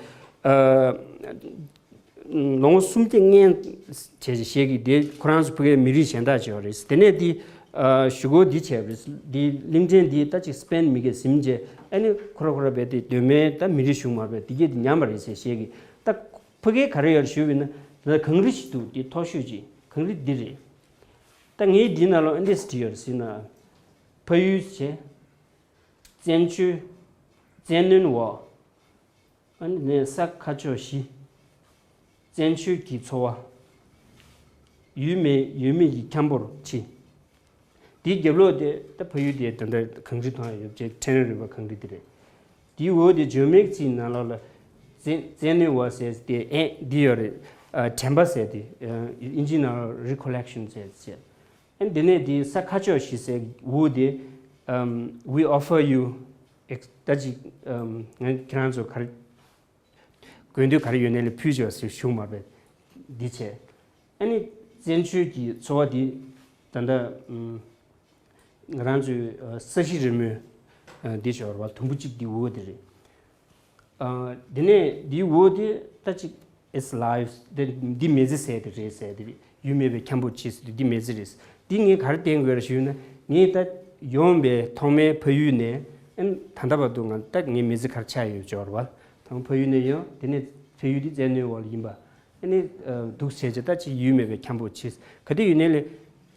ཨ། ལོ་ངོ་སུམ་བརྒྱ་སྔོན་བྱས་བྱས་ཞེས་ཀྱི་དེ་ཁོ་རང་ཚོ་ཕ་གིའི་མི་རིགས་གཞན་དག་བྱས་པ་རེད། དེ་ནས་དེ་ཨ་གཞུག་གུ་འདི་བྱས་པ་རེད། དེ་གླིང་ཕྲན་འདི་ད་ཅིག་སི་པེན་མི་གིས་ཟིན་བྱས་ཨ་ནི་ཁོ་ར་ཁོ་ར་བས་དེ་གདོད་མའི་ད་མི་རིགས་གཞུང་མ་རེད་པས་དེ་གས་དེ་ཉམས་པ་རེད་ཟེར་ཞེས་ཀྱི། ད་ཕ་གིའི་ག་རེ་ཡོད་ཞུས་པ་ཡིན་ན་ད་གངས་རི་ཞིག་འདུག་དེ་མཐོ་ཤོས་ཅིག་གངས་རི་འདི་རེད། ད་ངས་འདི་ནང་ལོགས་ཨ་འདྲས་བྲིས་ཡོད་རེད་ཟེར་ན། ཕ་ཡུལ་བྱས། བཙན་བྱོལ། བཙན་གནོན་འོག་ཨ་ནི་ནས་ས་ཁ་ཕྱོགས་བཞི། བཙན་བྱོལ་གྱི་འཚོ་བ། ཡུལ་མེད་ཡུལ་མེད་ཀྱི་འཁྱམ་པོར་འཆི། དེའི་རྒྱབ་ལོགས་དེ་ད་ཕ་ཡུལ་དེ་ད་ལྟ་གངས་རི་མཐོང་ཡ་ཡོད་ཅེས་ཊེ་ནེ་རི་ཕ་གངས་རི་དེ་རེད། དེའི་འོག་དེ་འཇར་མན་གྱི་ཚིག་ནང་ལོགས་ལ་བཙན་བཙན་གནོན་འོག་ཟེར་དེ་ཨེ་འདི་ཡོད་རེད། ཨ་དྲན་པ་ཟེར་དེ་ཨ་དབྱིན་ཇིའི་ནང་ལོགས་རི་ཁོ་ལེག་ཤན་ཟེར་ཟེར། ཨ་འདི་ནས་དེ་ས་ཁ་ཕྱོགས་བཞི་ཟེར་འོག་དེ་ཨམ། We offer you ex- ད་ཅིག་ཨམ། ང་ཁྱེད་རང་ཚོ་ག་རེ་དགོས་འདོད་ག་རེ་ཡོད་ནའི་ལས་ཕུལ་ཆོག་ཟེར་ཞུ་མ་པས་འདི་བྱས། ཨ་ནི་བཙན་བྱོལ་གྱི་འཚོ་བ་འདི་ད་ལྟ་ཨམ། ང་རང་ཚོའི་ཨ་ས་གཞི་རི་མོའི་ཨ་འདི་ཞོར་བ་དུམ་བུ་གཅིག་འདི་འོག་དེ་རེད། ཨ་དེ་ནས་འདིའི་འོག་དེ་ད་ཅིག It's life དེ་འདི་མི་ཚེ་ཟེར་དེ་རེད་ཟེར་དེ་རེད། ཡུལ་མེད་པའི་འཁྱམ་པོ་བྱེད་ཟེར་དེ་འདི་མི་ཚེ་རེད། འདི་ངས་ག་རེ་བསྟན་དགོས་རེད་ཞུས་ན་ངས་ད་ཡོང་བའི་ཐོག་མའི་ཕ་ཡུལ་ནས་ཨ་ནི་ད་ལྟ་བར་དུ་ང་ད་ངའི་མི་ཚེ་ག་རེ་ཆགས་ཡོད་ཞོར་བ་དང་ཕ་ཡུལ་ནས་ཡོང་དེ་ནས་ཕ་ཡུལ་འདི་བཙན་གནོན་འོག་ལ་ཡིན་པ། ཨ་ནི་ཨ་འདུག་བྱས་རྗེས་ད་ཅི་ཡུལ་མེད་པའི་འཁྱམ་པོ་བྱས། ག་དུས་ཡིན་ནའི་ལས་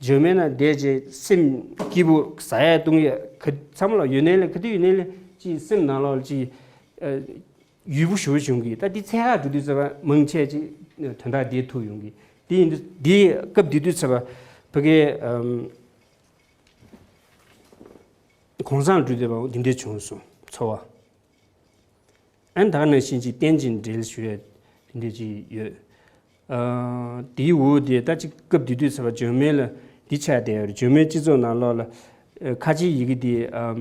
འཇར་མན་ན་བསྡད་རྗེས་སེམས་སྐྱིད་པོ་ཟ་ཡ་བཏུང་ཡ་ག་ཚང་མ་ལ་ཡོད་ནའི་ལས་ག་དུས་ཡིན་ནའི་ལས་ཅི་སེམས་ནང་ལོགས་ལ་ཅི་ཨ་ཡུས་པོ་ཞུ་བྱུང་གི། ད་འདི་ཚད་ཁ་འགྲོ་དུས་ཚོད་པ་མང་ཆེ་ཅིག་དོན་དག་འདི་ཐུག་ཡོང་གི། འདི་ཡིན་དུས་འདི་སྐབས་འདི་དུས་ཚོད་པ་ཕ་གིའི་ཨམ་གུང་སེང་འགྲོ་བསྡད་པ་འདི་འདྲས་བྱུང་སོང་ཚོར་བ། ཨན་ད་ག་ནང་བཞིན་གྱི་རྟེན་ཅིང་འབྲེལ་ཞུ་ཡས་དེ་འདྲ་ཅིག་ཡོད། ཨ་དེའི་འོག་དེ་ད་ཅིག་སྐབས་དེ་དུས་ཚོད་པ་འཇར་མན་ལ་འདི་ཆགས་བསྡད་ཡོད་རེད། འཇར་མན་སྤྱི་ཚོགས་ནང་ལོགས་ལ་ཨ་ཁ་ཆེའི་ཡི་གེ་དེ་ཨམ་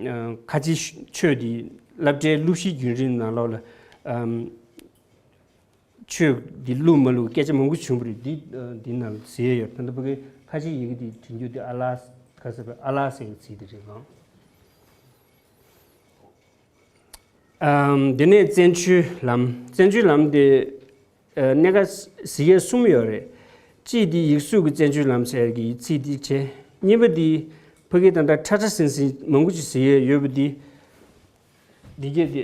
ཨ་ཁ་ཆེའི་ཆོས་དེ་སློབ་གྲྭའི་སློབ་གཞིའི་རྒྱུན་རིང་ནང་ལོགས་ལ་ཨམ་ཆོས་ ཆོས་འདི་བླུགས་མ་བླུགས་སྐད་ཆ་མང་པོ་བྱུང་བ་རེད། འདི་འདི་ནང་ལ་ཟེར་ཡོད། ད་ལྟ་ཕ་གི་ཁ་ཆེ་ཡི་གེ་འདི་འབྲི་རྒྱུ་འདི་ཨ་ལ་ག་ཟེར་བ། ཨ་ལ་ཟེར་བའི་ཚིག་འདི་རེད་ལགས། ཨམ། དེ་ནས་བཙན་བྱོལ་ལམ། བཙན་བྱོལ་ལམ་དེ་ཨ་གནད་འགག་གཟིགས་ཡས་གསུམ་ཡོད་རེད། གཅིག་དེ་ཡིག་གཟུགས་ཀྱི་བཙན་བྱོལ་ལམ་ཟེར་གྱི་ཚིག་དེ་བྱས། གཉིས་པ་དེ་ཕ་གི་ད་ལྟ་ཁྲ་ཁྲ་ཟིང་ཟིང་མང་པོ་ཅིག་གཟིགས་ཡས་ཡོད་པ་དེ། འདི་གས་དེ་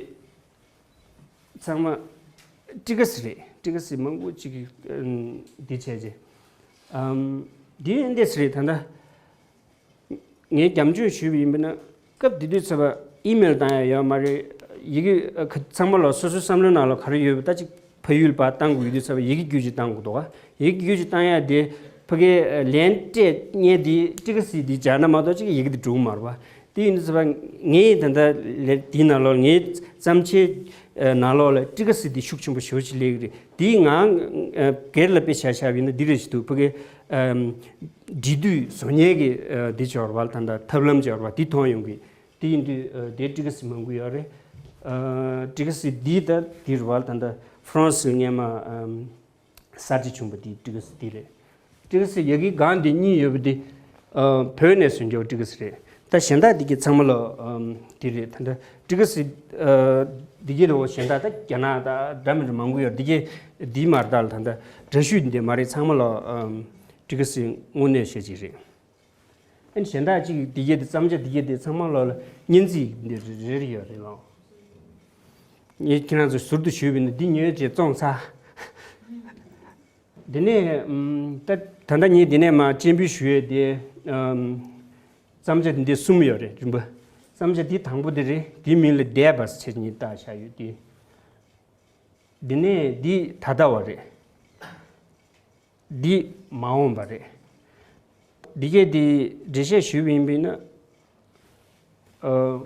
ཚང་མ་ཊི་ཀ་སི་རེད། ཊི་ཀ་སི་མང་པོ་ཅིག་གིས་ཨམ་འདི་བྱས་རྗེས། ཨམ། འདི་འདི་སི་རེད། ད་ལྟ་ངས་རྒྱབ་ལྗོངས་ཞུས་པ་ཡིན་པ་ན། སྐབས་དེ་དུས་ཚོད་པ་ཨི་མེལ་བཏང་ཡ་ཡོད་མ་རེད། ཡི་གེ་ཨ་ཁ་ཚང་མ་ལ་སོ་སོའི་བསམ་བློའི་ནང་ལ་ག་རེ་ཡོད་པ་ད་ཅིག་ཕ་ཡུལ་པ་བཏང་དགོས་དུས་ཚོད་པ་ཡི་གེ་བརྒྱུད་ཅིག་བཏང་དགོས་འདུག་ག་ཡི་གེ་བརྒྱུད་ཅིག་བཏང་ཡ་དེ་ཕ་གིའི་ལན་སྤྲད་མཁན་དེ་ཊི་ཀ་སི་དེ་སྦྱར་ན་མ་གཏོགས་ཅིག་ཡི་གེ་དེ་འགྲོ་གི་མ་རེད་པ། དེ་ཡིན་དུས་ཙམ་པ་ངས་ད་ལྟ་ལས་དེའི་ནང་ལོགས་ངའི་བརྩམས་ཆོས་ནང་ལོགས་ལ་ཊི་ཀ་སི་དེ་ཤུགས་ཆེན་པོ་ཞེ་པོ་ཅིག་སླེབས་ཀྱི་རེད། དེའི་ངང་སྒེར་ལ་དཔེ་བཞག་བཞག་པ་ཡིན་ན་འདི་རེད་ཞུ་འདུག་ཕ་གི་འབྲི་དུས་བཟོ་མཁན་གྱི་འདི་སྦྱོར་བ་ད་ལྟ་ཐབས་ལམ་སྦྱོར་བ་འདི་མཐོང་ཡོང་གི། དེ་ཡིན་དུས་དེ་ཊི་ཀ་སི་མང་པོ་ཡོད་རེད། ཊི་ཀ་སི་འདི་ད་འདི་རེད་པ། ད་ལྟ་ཧྥ་རན་སི་སྔས་མ་གསར་བརྗེ་བྱུང་བ་དེའི་ཊི་ཀ་སི་དེ་རེད། ཊི་ཀ་སི་ཡ་གི་སྒང་དེ་གཉིས་ཡོད་པ་དེ་ཨ་བོད་ནས་བཟོས་འཇོག་ཊི་ཀ་སི་རེད། ད་གཞན་དག་དེ་གི་ཚང་མ་ལ་ཨམ་དེ་རེད། ད་ལྟ་ཊི་ཀ་སི་ཨ་དེ་གི་ལོ་གཞན་དག་ད་རྒྱ་ནག་ད་འདྲ་མི་འདྲ་མང་པོ་ཡོད། དེ་གི་དེ་མ་རེད། ད་ལ་ད་ལྟ་འདྲ་བཤུས་འདི་མ་རེད། ཚང་མ་ལ་ཨམ་ཊི་ཀ་སི་དངོས་གནས་བཤད་ཀྱི་རེད། ཨ་ནི་གཞན་དག་ཅིག་འདི་གས་དེ་བརྩམས་བྱ་འདི་གས་དེ་ཚང་མ་ལོག་ལ་སྙན་ཚིག་འདི་རེ་རེ་ཡོད་རེད་ལགས། ངས་ཁྱེད་རང་ཚོ་ཟུར་དུ་ཞུས་པ་ཡིན་ན་འདི་ཉོས་བྱས་བཙོང་ཚར། འདི་ནས་ཨམ་ད་ད་ལྟ་ངས་འདི་ནས་མར་སྤྱན་འབུལ་ཞུ་ཡས་དེ་ཨམ་བརྩམས་བྱ་འདི་གསུམ་ཡོད་རེད། རིམ་པ་བརྩམས་བྱ་འདི་དང་པོ་དེ་རེད། དེའི་མིང་ལ་འདས་པ་ཟེར་ངས་བཏགས་བཞག་ཡོད་དེ། འདི་ནས་འདི་ད་ལྟ་བ་རེད། འདི་མ་འོངས་པ་རེད། འདི་གས་འདི་འགྲེལ་བཤད་ཞུས་པ་ཡིན་པས་ན། ཨ།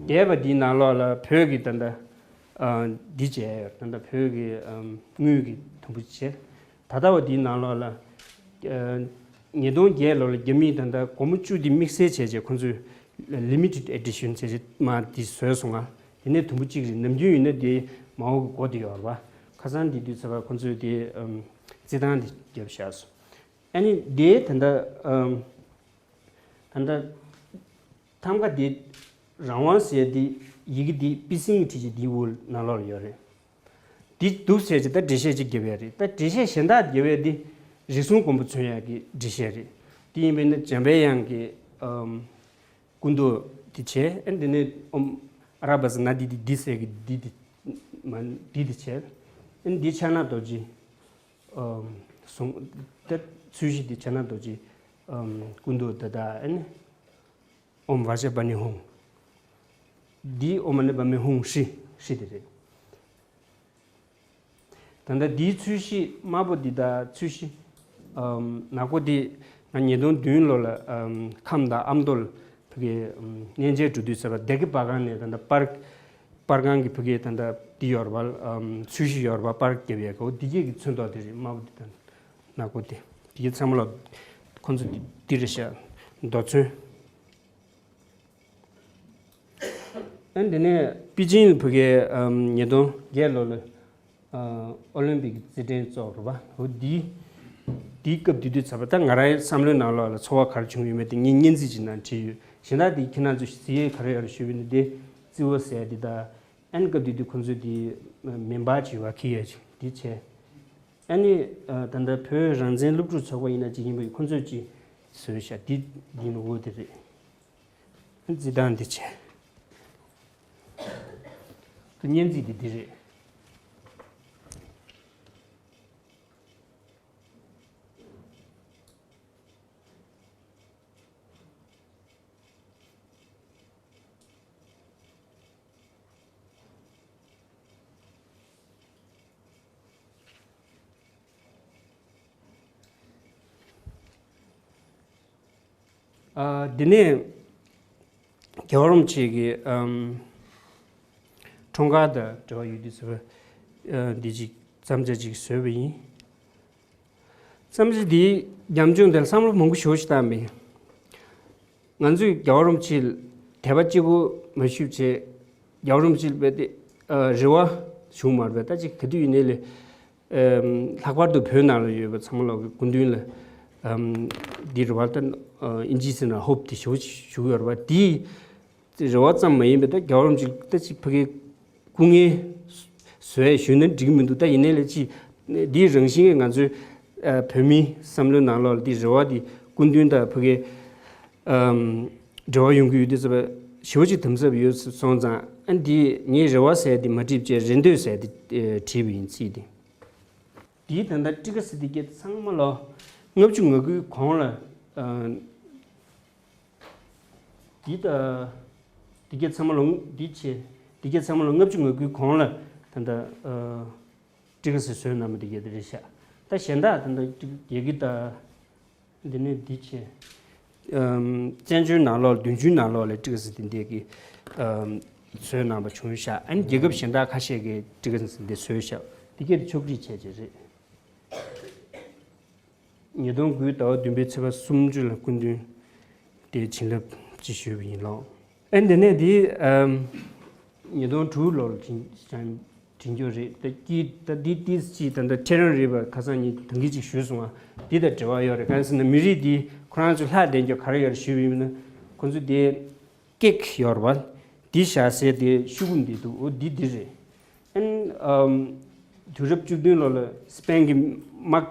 འདས་པ་འདིའི་ནང་ལོགས་ལ་བོད་ཀྱི་ད་ལྟ་ཨ་འདི་བྱས་ཡོད། ད་ལྟ་བོད་ཀྱི་ཨམ་དངུལ་གྱི་དུམ་བུ་བྱས། ད་ལྟ་བ་འདིའི་ནང་ལོགས་ལ་ཨ་ཉིས་སྟོང་བརྒྱད་ལོ་ལ་རྒྱ་མིས་ད་ལྟ་སྒོར་མོ་བཅུ་འདི་དམིགས་བསལ་བྱས་བྱས་ཁོང་ཚོས་Limited Edition་བྱས་བྱས་མ་འདི་བཟོས་སོང་ང་། དེ་ནས་དུམ་བུ་གཅིག་རེད། ནམ་རྒྱུན་ཡིན་ན་དེ་མ་འོངས་ཀྱི་སྒོ་དེ་ཡོད་རེད་པ། ཁ་སང་འདི་དུས་ཚོད་པ་ཁོང་ཚོས་དེ་ཨམ་རྩི་སྟངས་དེ་བརྒྱབ་བཞག་སོང་། ཨ་ནི་དེ་ད་ལྟ་ཨམ་ད་ལྟ་ཐམ་ག་དེ་རང་དབང་ཟེར་དེ་ཡི་གེ་དེ་པི་སིང་གི་བྲིས་ཀྱི་དེའི་འོག་ནང་ལོགས་ལ་ཡོད་རེད། དེ་འདུག་ཟེར་གྱི་ད་འགྲེལ་བཤད་ཅིག་བརྒྱབ་ཡ་རེད། ད་འགྲེལ་བཤད་གཞན་དག་བརྒྱབ་ཡ་དེ་རིགས་གསུམ་མགོན་པོ་མཚོན་ཡ་གི་འགྲེལ་བཤད་རེད། དེ་ཡིན་པས་ན་འཇམ་པའི་དབྱངས་ཀྱི་ཨམ་སྐུ་མདོག་དེ་བྱས། ཨ་འདི་ནས་ཨོཾ་ཨ་ར་པ་ཙ་ན་དྷཱིཿ་དྷཱིཿ་ཟེར་གྱི་དྷཱིཿ་དྷཱིཿ་མ་དྷཱིཿ་དྷཱིཿ་བྱས། ཨ་འདི་ཕྱག་ན་རྡོ་རྗེ་ཨམ་གཟུངས་ད་ཚུལ་བཞི་འདི་ཕྱག་ན་རྡོ་རྗེ་ཨམ་སྐུ་མདོག་ད་ད་ཨ་ནི་ཨོཾ་ཝ་ཇ་པ་ཎི་ཧཱུྃ། འདི་ཨོཾ་མ་ཎི་པདྨེ་ཧཱུྃ་ཧྲཱིཿ་ཧྲཱིཿ་དེ་རེད། ད་ལྟ་འདིའི་ཚོས་གཞི་དམར་པོ་འདི་དང་ཚོས་གཞི་ཨམ་ནག་པོ་འདི་ང་ཉིས་སྟོང་བདུན་ལོ་ལ་ཨམ་ཁམས་དང་ཨ་མདོ་ལ་ཕ་གི་ཨམ་གནས་མཇལ་འགྲོ་དུས་ཟེར་བ་སྡེ་དགེ་པར་ཁང་ནས་ད་ལྟ་པར་པར་ཁང་གི་ཕ་གི་ད་ལྟ་འདི་ཡོད་རེད་པ། ཨམ་ཚོས་གཞི་ཡོད་རེད་པ། པར་བརྒྱབ་ཡས་ཀྱི་འོ་འདི་གས་ཀྱི་ཚོན་མདོག་དེ་རེད། དམར་པོ་འདི་དང་ནག་པོ་དེ་འདི་གས་ཚང་མ་ལ་ཁོང་ཚོ་འདི་འདི་རེད་ཤག་མདོ་ཚོན། ཨ་འདི་ནས་པེ་ཅིང་ལ་ཕ་གི་ཨམ་ཉིས་སྟོང་བརྒྱད་ལོ་ལ་ཨ་ཨོ་ལིམ་པིག་རྩེད་འགྲན་བཙུགས་རེད་པ། འོ་འདི་འདིའི་སྐབས་དེ་དུས་ཚོད་པ་ད་ང་རང་བསམ་བློའི་ནང་ལོགས་ལ་ཚོར་བ་ག་རེ་བྱུང་ཡོད་མེད་དེ་ངས་སྙན་ཚིག་ཅིག་ནང་བྲིས་ཡོད། གཞན་དག་དེ་ཁྱེད་རང་ཚོ་གཟིགས་ཡས་ག་རེ་ཡོད་རེད་ཞུས་པ་ཡིན་ན་དེ་རྩི་བོ་ཟེར་དེ་དང་། ཨ་ནི་སྐབས་དེ་དུས་ཁོང་ཚོས་དེ་མེ་འབར་བྱེད་པ་ཁི་ཡ་ཅིག་དེ་བྱས། ཨ་ནི་ཨ་ད་ལྟ་བོད་རང་བཙན་སློབ་ཕྲུག་ཚོགས་པ་ཡིན་ན་ཅིག་ཡིན་པ་ཡིན། ཁོང་ཚོས་ཅིག་བཟོས་ཤག་དེ་འདི་ནི་འོ་དེ་རེད། ཨ་ནི་རྩི་སྟངས་འདི་བྱས། ཁོ་སྙན་ཚིག་འདི་འདི་རེད། ཨ་འདི་ནས་རྒྱལ་བ་རིན་པོ་ཆེ་གི་ཨམ་འཁྲུངས་སྐར་དང་འབྲེལ་བ་ཡོད་དུས་ཟེར་བ་ཨ་འདི་ཅིག་བརྩམས་བྱ་ཅིག་བཟོས་པ་ཡིན། བརྩམས་ཆོས་འདིའི་ཉམས་མྱོང་དེར་བསམ་བློ་མང་པོ་ཞེ་པོ་ཞིག་བཏང་མེད། ང་ཚོས་རྒྱལ་བ་རིན་པོ་ཆེ་ལ་དད་པ་གཅིག་པུ་མ་ཞུས་བྱས། རྒྱལ་བ་རིན་པོ་ཆེ་ལ་རྦད་དེ་ཨ་རེ་བ་ བྱུང་མ་རེད་པས། ད་ཅིག་ག་དུས་ཡིན་ནའི་ལས། ཨམ། ལྷག་པར་དུ་བོད་ནང་ལ་ཡོད་པའི་ཚང་མ་ལོག་གི་སྐུ་མདུན་ལ། ཨམ། འདི་རེད་བ། ད་ཨིན་ཇི་ཟེར་ན་ཧོབ་དེ་ཞེ་པོ་ཞིག་ཞུ་གི་ཡོད་རེད་བ། དེའི་རེ་བ་ཙམ་མ་ཡིན་པའི་ད་རྒྱལ་བ་རིན་པོ་ཆེ་ད་ཅིག་ཕ་གིའི་སྐུ་ངལ་གསོ་ཡས་ཞུས་ན་འགྲིག་གི་མི་འདུག་ད་ཡིན་ནའི་ལས་ཅིག་འདིའི་རང་བཞིན་གྱིས་ང་ཚོའི་ཨ། བོད་མིའི་བསམ་བློའི་ནང་ལོགས་ལ་འདི་རེ་བ་འདི་སྐུ་མདུན་དང་ཕ་གིའི་ཨམ། འབྲེལ་བ་ཡོང་གི་ཡོད་དུས་ཙམ་པ་ཞེ་པོ་ཅིག་དམ་ཟབ་ཡོད་སོང་ཙང་། ཨ། འདི་ངའི་རེ་བ་ཟེར་འདི་མ་བྲིས་བྱས་རེ་འདོད་ཟེར་འདི་ཨེ། བྲིས་པ་ཡིན། ཚིག་འདི། འདིའི་ད་ལྟ་ཊི་ག་ཟེར་འདི་སྐད་ཚང་མ་ལོ་ལྔ་བཅུ་ང་དགུའི་གོང་ལ། ཨ། འདི་ད་འདི་སྐད་ཚང་མ་ལོ་འདི་བྱས། འདི་སྐད་ཚང་མ་ལོ་ལྔ་བཅུ་ང་དགུའི་གོང་ལ་ད་ལྟ་ཨ། ཊི་ག་ཟེར་བཟོས་གནང་བ་འདི་སྐད་དེ་རེད་ཤག་ད་གཞན་དག་ད་ལྟ་ཊི་ག་ཡི་གེ་ད། འདི་ནས་འདི་བྱས། ཨམ། བཙན་བྱོལ་ནང་ལོགས་བདུན་ཅུའི་ནང་ལོགས་ལ་ཊི་ག་ཟེར་དེ་འདྲས་ཀྱི་ཨམ། བཟོས་གནང་པ་བྱུང་ཤག་ཨ་ནི་རྒྱལ་ཁབ་གཞན་དག་ཁ་ཤས་ཀྱིས་ཊི་ག་ཟེར་དེ་བཟོས་ཤག་འདི་སྐད་དུ་ཕྱོགས་སྒྲིག་བྱས་བྱས་རེད། ཉིས་སྟོང་དགུའི་ཟླ་བ་བདུན་པའི་ཚེས་པ་སུམ་ཅུ་ལ་སྐུ་མདུན་དེ་བྱིན་རླབས་ཅིག་ཞུས་པ་ཡིན་ལགས། ཨ་ནི་དེ་ནས་དེ་ཨམ། ཉིས་སྟོང་དྲུག་ལོར་དྲན་དྲན་རྒྱུ་རེད། ད་ཀྱི་ད་འདི་ཏིས་ཅི་ད་ད་ཐེ་རང་རེད་པ། ཁ་སང་ཉིན་ད་གིན་ཅིག་ཞུས་སོང་ང་། འདི་དང་འབྲེལ་བ་ཡོད་རེད། གང་ཟེར་ན་མི་རིགས་འདི་ཁོ་རང་ཚོ་ལྷག་ལྡན་རྒྱུ་ག་རེ་ཡོད་རེད་ཞུས་པ་ཡིན་ན། ཁོ་ཚོ་དེ་ཀེག་ཡོད་རེད་པ། འདི་བཞག་སའི་དེ་ཤུ་གུམ་འདི་འདུག་འོ་འདི་འདི་རེད། ཨན་ཨམ། དུས་རབས་བཅུ་བདུན་ལོ་ལ་སི་པན་གྱི་དམག་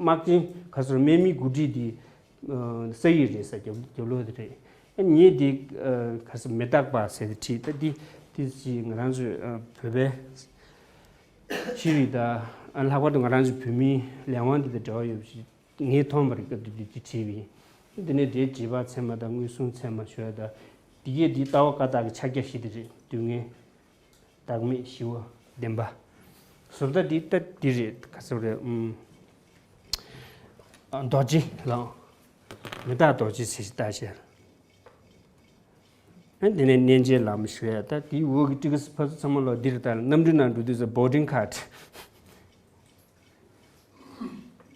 དམག་ཆེན་ག་ཚོར་དམག་མི་འགོ་ཁྲིད་འདི་ས་ཡིག་རེད་ས། རྒྱབ་རྒྱབ་ལོགས་དེ་རེད། ཨ་ངས་འདི་ག་ས་མི་རྟག་པ་ཟེར་ཏེ་བྲིས། ད་འདི་འདི་ཅི་ང་རང་ཚོའི་བོད་པའི་ཤེས་རིག་དང་། ཨ་ལྷག་པར་དུ་ང་རང་ཚོའི་བོད་མིའི་ལས་དབང་འདི་དང་འབྲེལ་བ་ཡོད་པ་ཞིག་ངས་མཐོང་བ་རེད། སྐབས་དེ་དུས་འདི་བྲིས་པ་ཡིན། འདི་ནས་དེའི་རྗེས་དཔག་ཚད་མ་དང་མངོན་སུམ་ཚད་མ་ཞུ་ཡ་དང་། འདི་གས་འདི་ལྟ་བ་བཀའ་རྟགས་ཀྱི་ཕྱག་རྒྱ་བཞི་དེ་རེད། སྡུག་བསྔལ། བདག་མེད་ཞི་བ་བདེན་པ། བཟོ་ལྟ་འདི་ལྟ་འདི་རེད། ག་ཚོད་རེད། ཨུམ། རྡོ་རྗེ་ལགས། མི་རྟག་རྡོ་རྗེ་ཟེར་ཞིག་ལྟ་བྱས། ཨ་དེ་ནས་གནས་མཇལ་ལམ་ཞུ་ཡ། ད་དེའི་འོག་གི་ཊི་ག་ཟེར་ཕ་ཚོ་ཚང་མ་ལོ་འདིར་ལྟ་གནམ་གྲུ་ནང་འགྲོ་དུས་སུ་བོར་ཌིང་ཁཌ།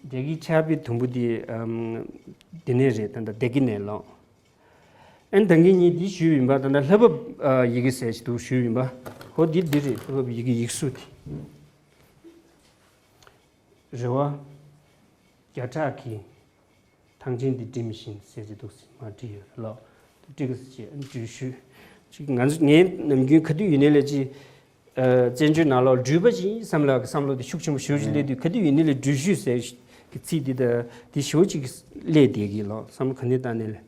རྒྱ་གི་ཆར་པའི་དུམ་བུ་འདི་ཨམ། འདི་ནས་རེད། ད་ལྟ་སྡེ་དགེ་ནས་ལོག་ཨན་ད་གིན་ངས་འདི་ཞུས་ཡིན་པ། ད་ལྟ་ལྷ་བབས་ཨ། ཡི་གེ་ཟེར་ཞིག་འདུག་ཞུས་ཡིན་པ། ཧོ་འདི་འདི་རེད། ལྷ་བབས་ཡི་གེ་ཡིག་གཟུགས་དེ། རེ་བ། བརྒྱ་ཕྲག་གི་ཐང་ཆེན་འདི་འགྲིམ་བཞིན་ཟེར་གྱི་འདུག་ཟེར་མ་བྲིས་ཡོད་རེད་ལོ། འདི་ཊི་ག་ཟེར་བྱས་འགྲུལ་བཞུད་ཅིག་ང་ཚོ་ངའི་ནམ་རྒྱུན་ག་དུས་ཡིན་ནའི་ལས་ཅི། ཨ། བཙན་བྱོལ་ནང་ལོགས་འགྲུལ་པ་ཅིག་ཡིན་བསམ་ལ་བསམ་བློ་དེ་ཤུགས་ཆེན་པོ་ཞེ་པོ་ཅིག་སླེབས་དུས། ག་དུས་ཡིན་ནའི་ལས་འགྲུལ་བཞུད་ཟེར་གྱི་ཚིག་འདི་ད་འདི་ཞེ་པོ་ཅིག་སླེབས་བསྡད་ཀྱི་ལོ། བསམ་བློ་ག་ནས་བཏང་ནའི་ལས།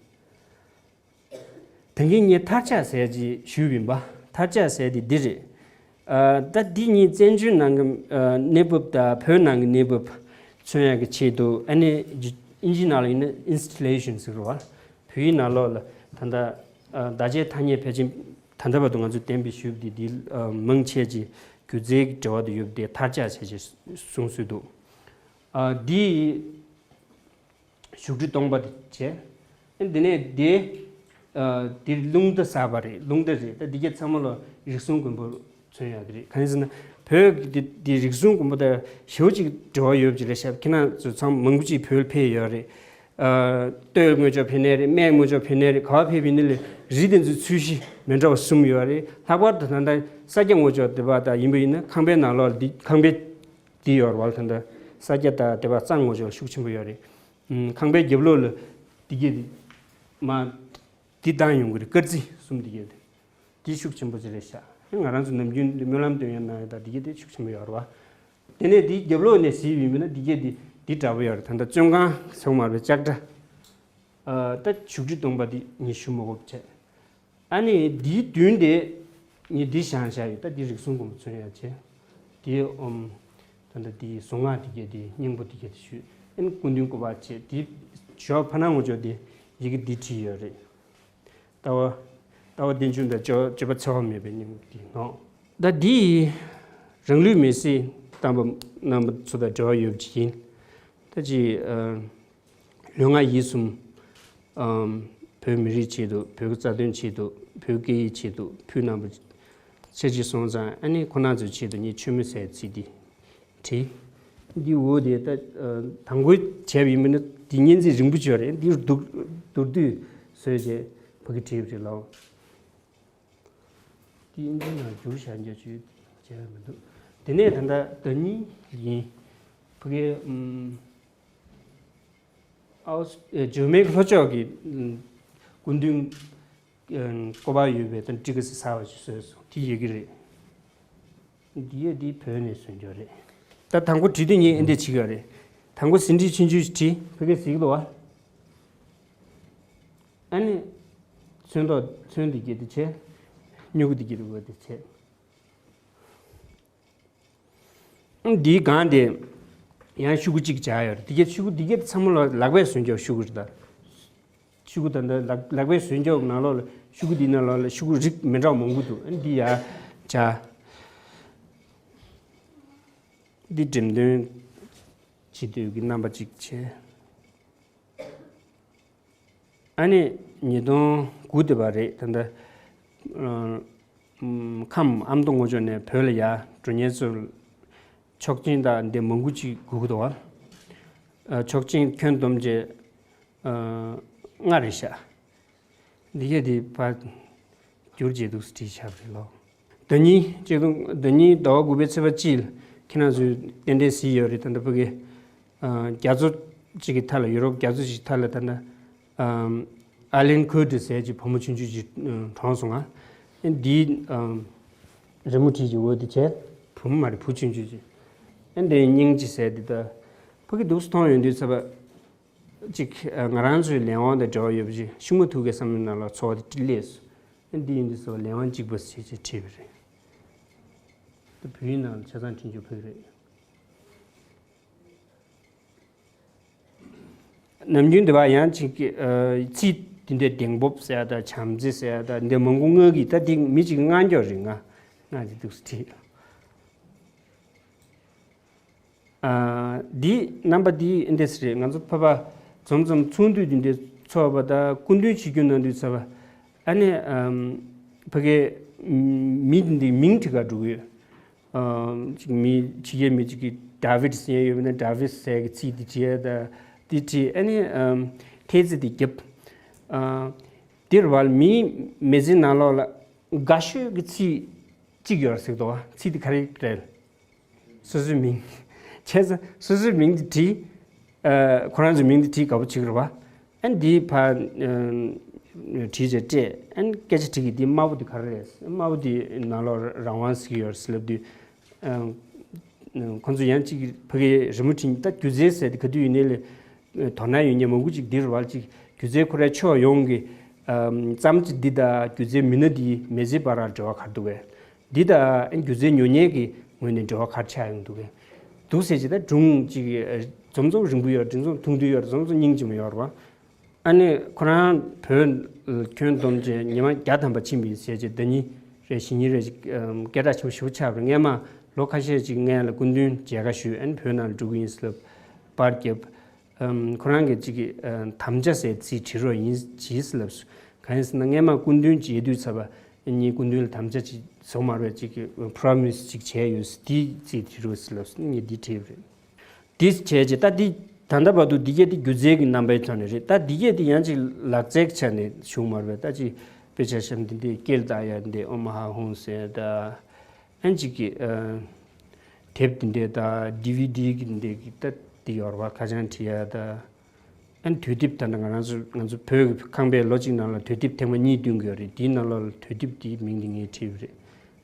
ད་གིན་ངས་ཐར་ཅག་ཟེར་ཅིག་ཞུས་ཡིན་པ། ཐར་ཅག་ཟེར་དེ་འདི་རེད། ཨ། ད་འདི་གཉིས་བཙན་བྱོལ་ནང་གི་ཨ། གནས་བབ་དང་བོད་ནང་གི་གནས་བབ་མཚོན་ཡག་གི་ཆེད་དུ། ཨ་ནི་ཨིན་ཇི་ནང་ལ་ཡིན་ན་ཨིན་སི་ཊི་ལེ་ཤན་ཟེར་བ། བོད་ཡིག་ནང་ལོགས་ལ་ད་ལྟ་ཨ། བརྡ་ཆད་ཐ་སྙད་ཕལ་ཆེར་ད་ལྟ་བར་དུ་ང་ཚོས་བསྟན་པའི་ཞུས་པ་དེ་འདི་ཨ། མང་ཆེ་ཅིག་སྒྱུ་རྩལ་གྱི་འབྲེལ་བ་དང་ཡོད་པ་དེ་ཐར་ཅག་བྱས་བྱས་གསུངས་སྲོལ་འདུག་ཨ། འདི་བཞུགས་ཁྲི་སྟོང་པ་དེ་བྱས། ཨ། འདི་ནས་དེ་ཨ། དེ་རླུང་རྟ་ཟེར་བ་རེད། རླུང་རྟ་རེད། ད་འདི་གས་ཚང་མ་ལ་རིགས་གསུམ་མགོན་པོ་མཚོན་ཡག་གི་རེད། གང་ཡིན་ཟེར་ན་བོད་ཀྱི་འདི་འདི་རིགས་གསུམ་མགོན་པོ་དང་ཞེ་པོ་ཅིག་འབྲེལ་བ་ཡོད་པ་ཅིག་རེད་ཤག་ཁྱེད་རང་ཚོ་ཚང་མ་མང་པོ་ཅིག་བོད་ལ་ཕེབས་ཡོད་རེད། ཨ། སྟོད་ངོས་ཕྱོགས་ཕེབས་ནའི་རེད། སྨད་ངོས་ཕྱོགས་ཕེབས་ནའི་རེད། ག་པར་ཕེབས་ཡིན་ནའི་ལས་རིགས་དེ་ཚོའི་ཚོས་གཞི་མི་འདྲ་བ་གསུམ་ཡོད་རེད། ལྷག་པར་དུ་ད་ལྟ་ས་སྐྱ་ངོས་ཕྱོགས་དེ་པ་དང་ཡིན་པ་ཡིན་ན་ཁང་པའི་ནང་ལོགས་འདི་ཁང་པའི་འདི་ཡོད་རེད་བ། ད་ལྟ་ས་སྐྱ་དང་དེ་པ་གཙང་ངོས་ཕྱོགས་ཤུགས་ཆེན་པོ་ཡོད་རེད། ཨུམ། ཁང་པའི་རྒྱབ་ལོགས་ལ་འདི་གས་འདི་མ་འདི་བཏང་ཡོང་གི་རེད། དཀར་རྩི་གསུམ་འདི་གས་འདི། འདི་ཤུགས་ཆེན་པོ་ཅིག་རེད་ཤག་ང་རང་ཚོ་ནམ་རྒྱུན་འདི་སྨོན་ལམ་འདོན་ཡ་ནང་ཡ་ད་འདི་གས་འདི་ཤུགས་ཆེན་པོ་ཡོད་རེད་བ། དེ་ནས་འདིའི་རྒྱབ་ལོགས་ནས་གཟིགས་ཡིན་ན་འདི་གས་འདི་འདི་འདྲ་པོ་ཡོད་རེད། ད་ལྟ་བཙོན་ཁང་ཟེར་མ་རེད། ལྕགས་དྲ། ཨ། ད་བཞུགས་ཁྲི་སྟོང་པ་འདི་ངས་ཞུ་མ་དགོས་པ་བྱས། ཨ་ནི་འདིའི་མདུན་དེ་ངས་འདི་བཞེངས་བཞག་ཡོད། ད་འདི་རིགས་གསུམ་མགོན་པོ་མཚོན་ཡ་བྱས། འདི་ཨམ། ད་ལྟ་འདི་གཟུངས་སྔགས་འདི་གས་འདི་སྙིང་པོ་འདི་གས་འདི་ཞུས། ཨ་ནི་སྐུ་མདུན་སྐུ་པར་བྱས། འདི་ཞོགས་ཕ་ནང་ངོས་ཕྱོགས་འདི་ཡི་གེ་འདི་བྲིས་ཡོད་རེད། ལྟ་བ། ལྟ་བ་རྟེན་འབྱུང་དང་སྤྱོད་སྤྱོད་པ་འཚེ་བ་མེད་པའི་སྙིང་པོ་འདི་ནོ། ད་འདི་རང་ལུས་མེར་སྲེག་བཏང་པ་རྣམ་པ་ཚོ་དང་འབྲེལ་བ་ཡོད་པ་ཅིག་ཡིན། ད་ཅི། ཨ། ལུས་ངག་ཡིད་གསུམ། ཨམ། བོད་མི་རིགས་ཆེད་དུ། བོད་ཀྱི་རྩ་དོན་ཆེད་དུ། བོད་སྐད་ཡིག་ཆེད་དུ་ཕུལ་གནང་བ་ཆེ་ཆེ་སོང་ཙང་། ཨ་ནི་ཁོང་རྣམ་ཚོའི་ཆེད་དུ་ངས་མཆོད་མེ་ཟེར་ཚིག་འདི་བྲིས། འདི་འོ་དེ་ད་ཨ། དང་པོ་བྱས་པ་ཡིན་པ་ན་འདི་སྙན་ཚིག་རིང་པོ་ཅིག་ཡོད་རེད། འདི་མདོར་མདོར་བསྡུས་བཟོས་བྱས་ཕ་གི་བྲིས་པ་རེད་ལགས། དེ་ཨིན་ཇི་ནང་བསྒྱུར་བཞག་རྒྱུ་ཅིག་བྱས་མི་འདུག་དེ་ནས་ད་ལྟ་ཟླ་ཉིན་ཡིན། ཕ་གི་ཨ་འོ་འཇར་མན་གྱི་ལྷོ་ཕྱོགས་ཀྱི་སྐུ་མདུན་སྐུ་པར་ཡོད་པའི་ད་ཊི་ཀ་སི་གསར་བ་ཞིག་བཟོས་སོང་། དེ་ཡོད་ཀྱི་རེད། འདི་ཡོད། འདི་བོད་ནས་བཟོས་འཇོག་རེད། ད་དང་པོ་བྲིས་དུས་ངས་ཨེ་འདྲས་བྱེད་ཀྱི་ཡོད་རེད། དང་པོ་ཟིན་བྲིས་ཆུང་ཆུང་ཞིག་བྲིས། ཕ་གིར་གཟིགས་འདུག་བ། ཨ་ནི་ཚོན་མདོག་ཚོན་འདི་གྱད་དེ་བྱས། སྨྱུ་གུ་འདི་གྱད་དེ་འོ་དེ་བྱས། འདིའི་སྒང་དེ་ཡང་ཤུ་གུ་གཅིག་བྱ་ཡོད་རེད། དེ་གྱད་ཤུ་གུ་འདི་གྱད་ཚང་མ་ལ་ལག་པས་བཟོས་འཇོག་ཤུ་གུ་རེད་ད། ཤུ་གུ་ད་ལྟ་ལག་ལག་པས་བཟོས་འཇོག་ནང་ལོགས་ལ་ཤུ་གུ་འདི་ནང་ལོགས་ལ་ཤུ་གུ་རིགས་མི་འདྲ་བ་མང་པོ་འདུག་ཨ་འདི་ཡར་བྱ། འདི་འགྲེམས་སྟོན་བྱེད་འདོད་ཀྱི་རྣམ་པ་གཅིག་བྱས། ཨ་ནི་ཉིས་སྟོང་དགུ་དེ་བ་རེད། ད་ལྟ་ཨ་ཁམས་ཨ་མདོ་སྔོ་ལྗང་ནས་བོད་ལ་ཡར་འགྲོ་མཁན་ཚོ་ལ་ཆོག་མཆན་དང་འདི་མང་པོ་ཅིག་དགོས་ཀྱི་འདུག་བ། ཨ་ཆོག་མཆན་ཁྱོན་བསྡོམས་བྱས་ཨ་ལྔ་རེད་ཤག་འདི་གས་འདི་ཕར་བསྒྱུར་བྱས་འདུག་སེ་བྲིས་བཞག་པ་རེད་ལོ། ཟླ་ཉིན་གཅིག་དང་ཟླ་ཉིན་ཟླ་བ་དགུ་པའི་ཚེས་པ་གཅིག་ལ་ཁྱེད་རང་ཚོས་ཏན་ཏན་གཟིགས་ཡོད་རེད། ད་ལྟ་ཕ་གི་ཨ་རྒྱ་མཚོ་གཅིག་གི་མཐའ་ལ། ཡུ་རོབ་རྒྱ་མཚོ་གཅིག་མཐའ་ལ་ད་ལྟ་ཨ་ཨ་ལན་ཁུར་ཏི་ཟེར་གྱི་བུ་མོ་ཆུང་ཆུང་ཅིག་གྲོངས་སོང་ང་། ཨ་འདིའི་ཨ་རི་མོ་བྲིས་ཀྱི་འོ་དེ་བྱས། བུ་མོ་མ་རེད། བུ་ཆུང་ཆུང་ཅིག་ཨ་འདི་སྙིང་རྗེ་ཟེར་དེ། ད་ཕ་གི་འདུག་སེ་མཐོང་ཡོང་དུས་ཚེས་པ་གཅིག་ཨ་ང་རང་ཚོའི་ལས་དབང་དང་འབྲེལ་བ་ཡོད་པ་ཅིག་ཤུགས་མ་ཐུག་གི་བསམ་བློའི་ནང་ལ་ཚོར་བ་དེ་སླེབས་སོང་། ཨ་འདི་ཡིན་དུས་སུ་ལས་དབང་གཅིག་པ་ཟེར་བྱས་བྲིས་པ་རེད། ད་བོད་ཡིག་ནང་ལ་ཆ་ཚང་འབྲི་རྒྱུ་ཕ་གི་རེད། ནམ་རྒྱུན་འདི་བ་ཡང་གཅིག་གི་ཨ་ཚིག་འདི་འདྲའི་གདེང་སྤོབས་ཟེར་ཡ་ད་བྱམས་བརྩེ་ཟེར་ཡ་ད་འདི་མང་པོ་ངག་གི་ད་འདི་མི་གཅིག་ངག་འཁྱོག་རེད། ང་ང་འདི་འདུག་སེ་བྲིས། ཨ་འདི་རྣམ་པ་འདི་ཨེ་འདྲས་རེད། ང་ཚོ་ཕ་བ་འཛོམས་འཛོམས་ཚོགས་འདུ་འདི་འདྲའི་ཚོགས་པ་དང་སྐུ་མདུན་ཆིབས་བསྒྱུར་གནང་དུས་ཚོགས་པ། ཨ་ནི་ཨམ་ཕ་གིའི་མི་འདི་འདི་མིང་བྲིས་ག་འགྲོ་གི་ཡོད། ཨམ་ཅིག་མི་ཕྱི་རྒྱལ་མི་ཅིག་གིས་ཌ་ཝིཌ་ཟེར་ཡོད་པ་ན་ཌ་ཝིཌ་ཟེར་གི་ཚིག་འདི་བྲིས་ཡ་ད་འདི་བྲིས། ཨ་ནི་ཨམ་ཐེལ་ཙེ་འདི་བརྒྱབ། ཨ་འདིར་བ་མིའི་མི་ཚེ་ནང་ལོགས་ལ་དགའ་ཤོས་ཀྱི་ཚིག་གཅིག་ཡོད་རེད་ཟེར་གི་འདུག་བ། ཚིག་འདི་ག་རེ་རེད། སོ་སོའི་མིང་། བྱས་ཙང་སོ་སོའི་མིང་འདི་བྲིས། ཨ་ཁོ་རང་ཚོའི་མིང་འདི་བྲིས་དགའ་པོ་བྱེད་ཀྱི་རེད་བ། ཨ་ནི་འདི་ཕར་ཨ་བྲིས་བྱས་སྤྲད། ཨ་ནི་སྐད་ཆ་དྲིས་ཀྱི་འདི་དམར་པོ་འདི་ག་རེ་རེད། དམར་པོ་འདི་ནང་ལོགས་རང་དབང་ཟེར་གྱི་ཡོད་རེད་ཟེར་ལབ་དུས། ཨ་ཁོ་ཚོ་ཡང་གཅིག་ཕ་གིའི་རི་མོ་བྲིས། ད་སྒྱུ་རྩལ་ཟེར་དེ་ག་དུས་ཡིན་ནའི་ལས། དོ་སྣང་ཡོད་མཁན་མང་པོ་ཅིག་འདིར་བར་ཅིག་སྒྱུ་རྩལ་ཁོ་རའི་ཕྱོགས་ཡོངས་ཀྱི་ཨམ་བརྩམས་ཆོས་འདི་དང་སྒྱུ་རྩལ་མི་སྣ་འདིའི་མི་ཚེའི་བར་ལ་འབྲེལ་བ་ག་རེ་འདུག་གས། འདི་དང་སྒྱུ་རྩལ་ཉོ་མཁན་གྱི་ངོས་ནས་འབྲེལ་བ་ག་རེ་ཆགས་ཡོང་འདུག་གས། འདུག་ཟེར་ཅིག་ད་སྒྲུང་ཅིག་འཛོམས་འཛོམས་རིང་པོ་ཡོད། འཛོམས་འཛོམས་ཐུང་ཐུང་ཡོད། འཛོམས་འཛོམས་སྙིང་རྗེ་མོ་ཡོད་རེད་བ། ཨ་ནི་ཁོ་རང་བོད་ཁྱོན་བསྡོམས་བྱས་ཉི་མ་བརྒྱ་ཐམ་པ་ཕྱིན་པའི་ཟེར་བྱས་ཟླ་ཉིན་རེ་གཞེས་ནིང་རེ་ཅིག་སྐད་གྲགས་ཆེན་པོ་ཞེ་པོ་ཆགས་པ་རེད། སྔས་མ་ལོ་ཁ་ཤས་ཅིག་སྔོན་ལ་སྐུ་མདུན་མཇལ་ཁ་ཞུས། ཨ་ནི་བོད་ནང་ལ་འགྲོ་གི་ཡིན་ཟེར་ལབ་པར་བརྒྱབ། ཨམ་ཁོ་རང་གིས་ཅིག་གི་ཨ་དམ་བཅའ་ཟེར་ཚིག་བྲིས་རོགས་ཡིན་གྱིས་ལབ་སོང་། གང་ཡིན་ཟེར་ན་སྔས་མ་སྐུ་མདུན་མཇལ་དུས་ཚར་བ་ངས་སྐུ་མདུན་ལ་དམ་བཅའ་ཅིག་བཟོ་མ་རེད། ཅིག་གི་པྲོ་མི་སི་ཅིག་བྱས་ཡོད། འདི་ཚིག་བྲིས་རོགས་ཟེར་ལབ་སོང་། ངས་འདི་བྲིས་པ་རེད། འདི་བྱས་རྗེས་ད་འདི་ད་ལྟ་བར་དུ་འདི་གས་འདི་སྒྱུ་རྩལ་གྱི་རྣམ་པའི་ཐོག་ནས་རེད། ད་འདི་གས་འདི་ཡང་ཅིག་ལག་རྩལ་གྱི་ཆ་ནས་བྱུང་མ་རེད་པས། ད་ཅིག་དཔེ་ཆ་བཤམས་འདི་འདྲའི་སྐེ་ལ་བཏགས་ཡ་འདི་ཨོ་མ་ཧ་ཧུང་ཟེར་ད། ཨན་ཅིག་གི་ཨ་དེབ་འདི་འདྲའི་ད་ཌི་ཝི་ཌི་གི་འདི་འདྲའི་གི་ད་འདི་ཡོད་རེད་བ། ཁ་བྱང་བྲིས་ཡ་ད། ཨན་དུས་དེབ་ད་ལྟ་ང་རང་ཚོ་ང་ཚོ་བོད་ཀྱི་ཁང་པའི་ལོ་གཅིག་ནང་ལ་དུས་དེབ་ཐེངས་མ་གཉིས་བཏོན་གྱི་ཡོད་རེད། འདིའི་ནང་ལོགས་ལ་དུས་དེབ་འདིའི་མིང་འདི་ངས་བྲིས་པ་རེད།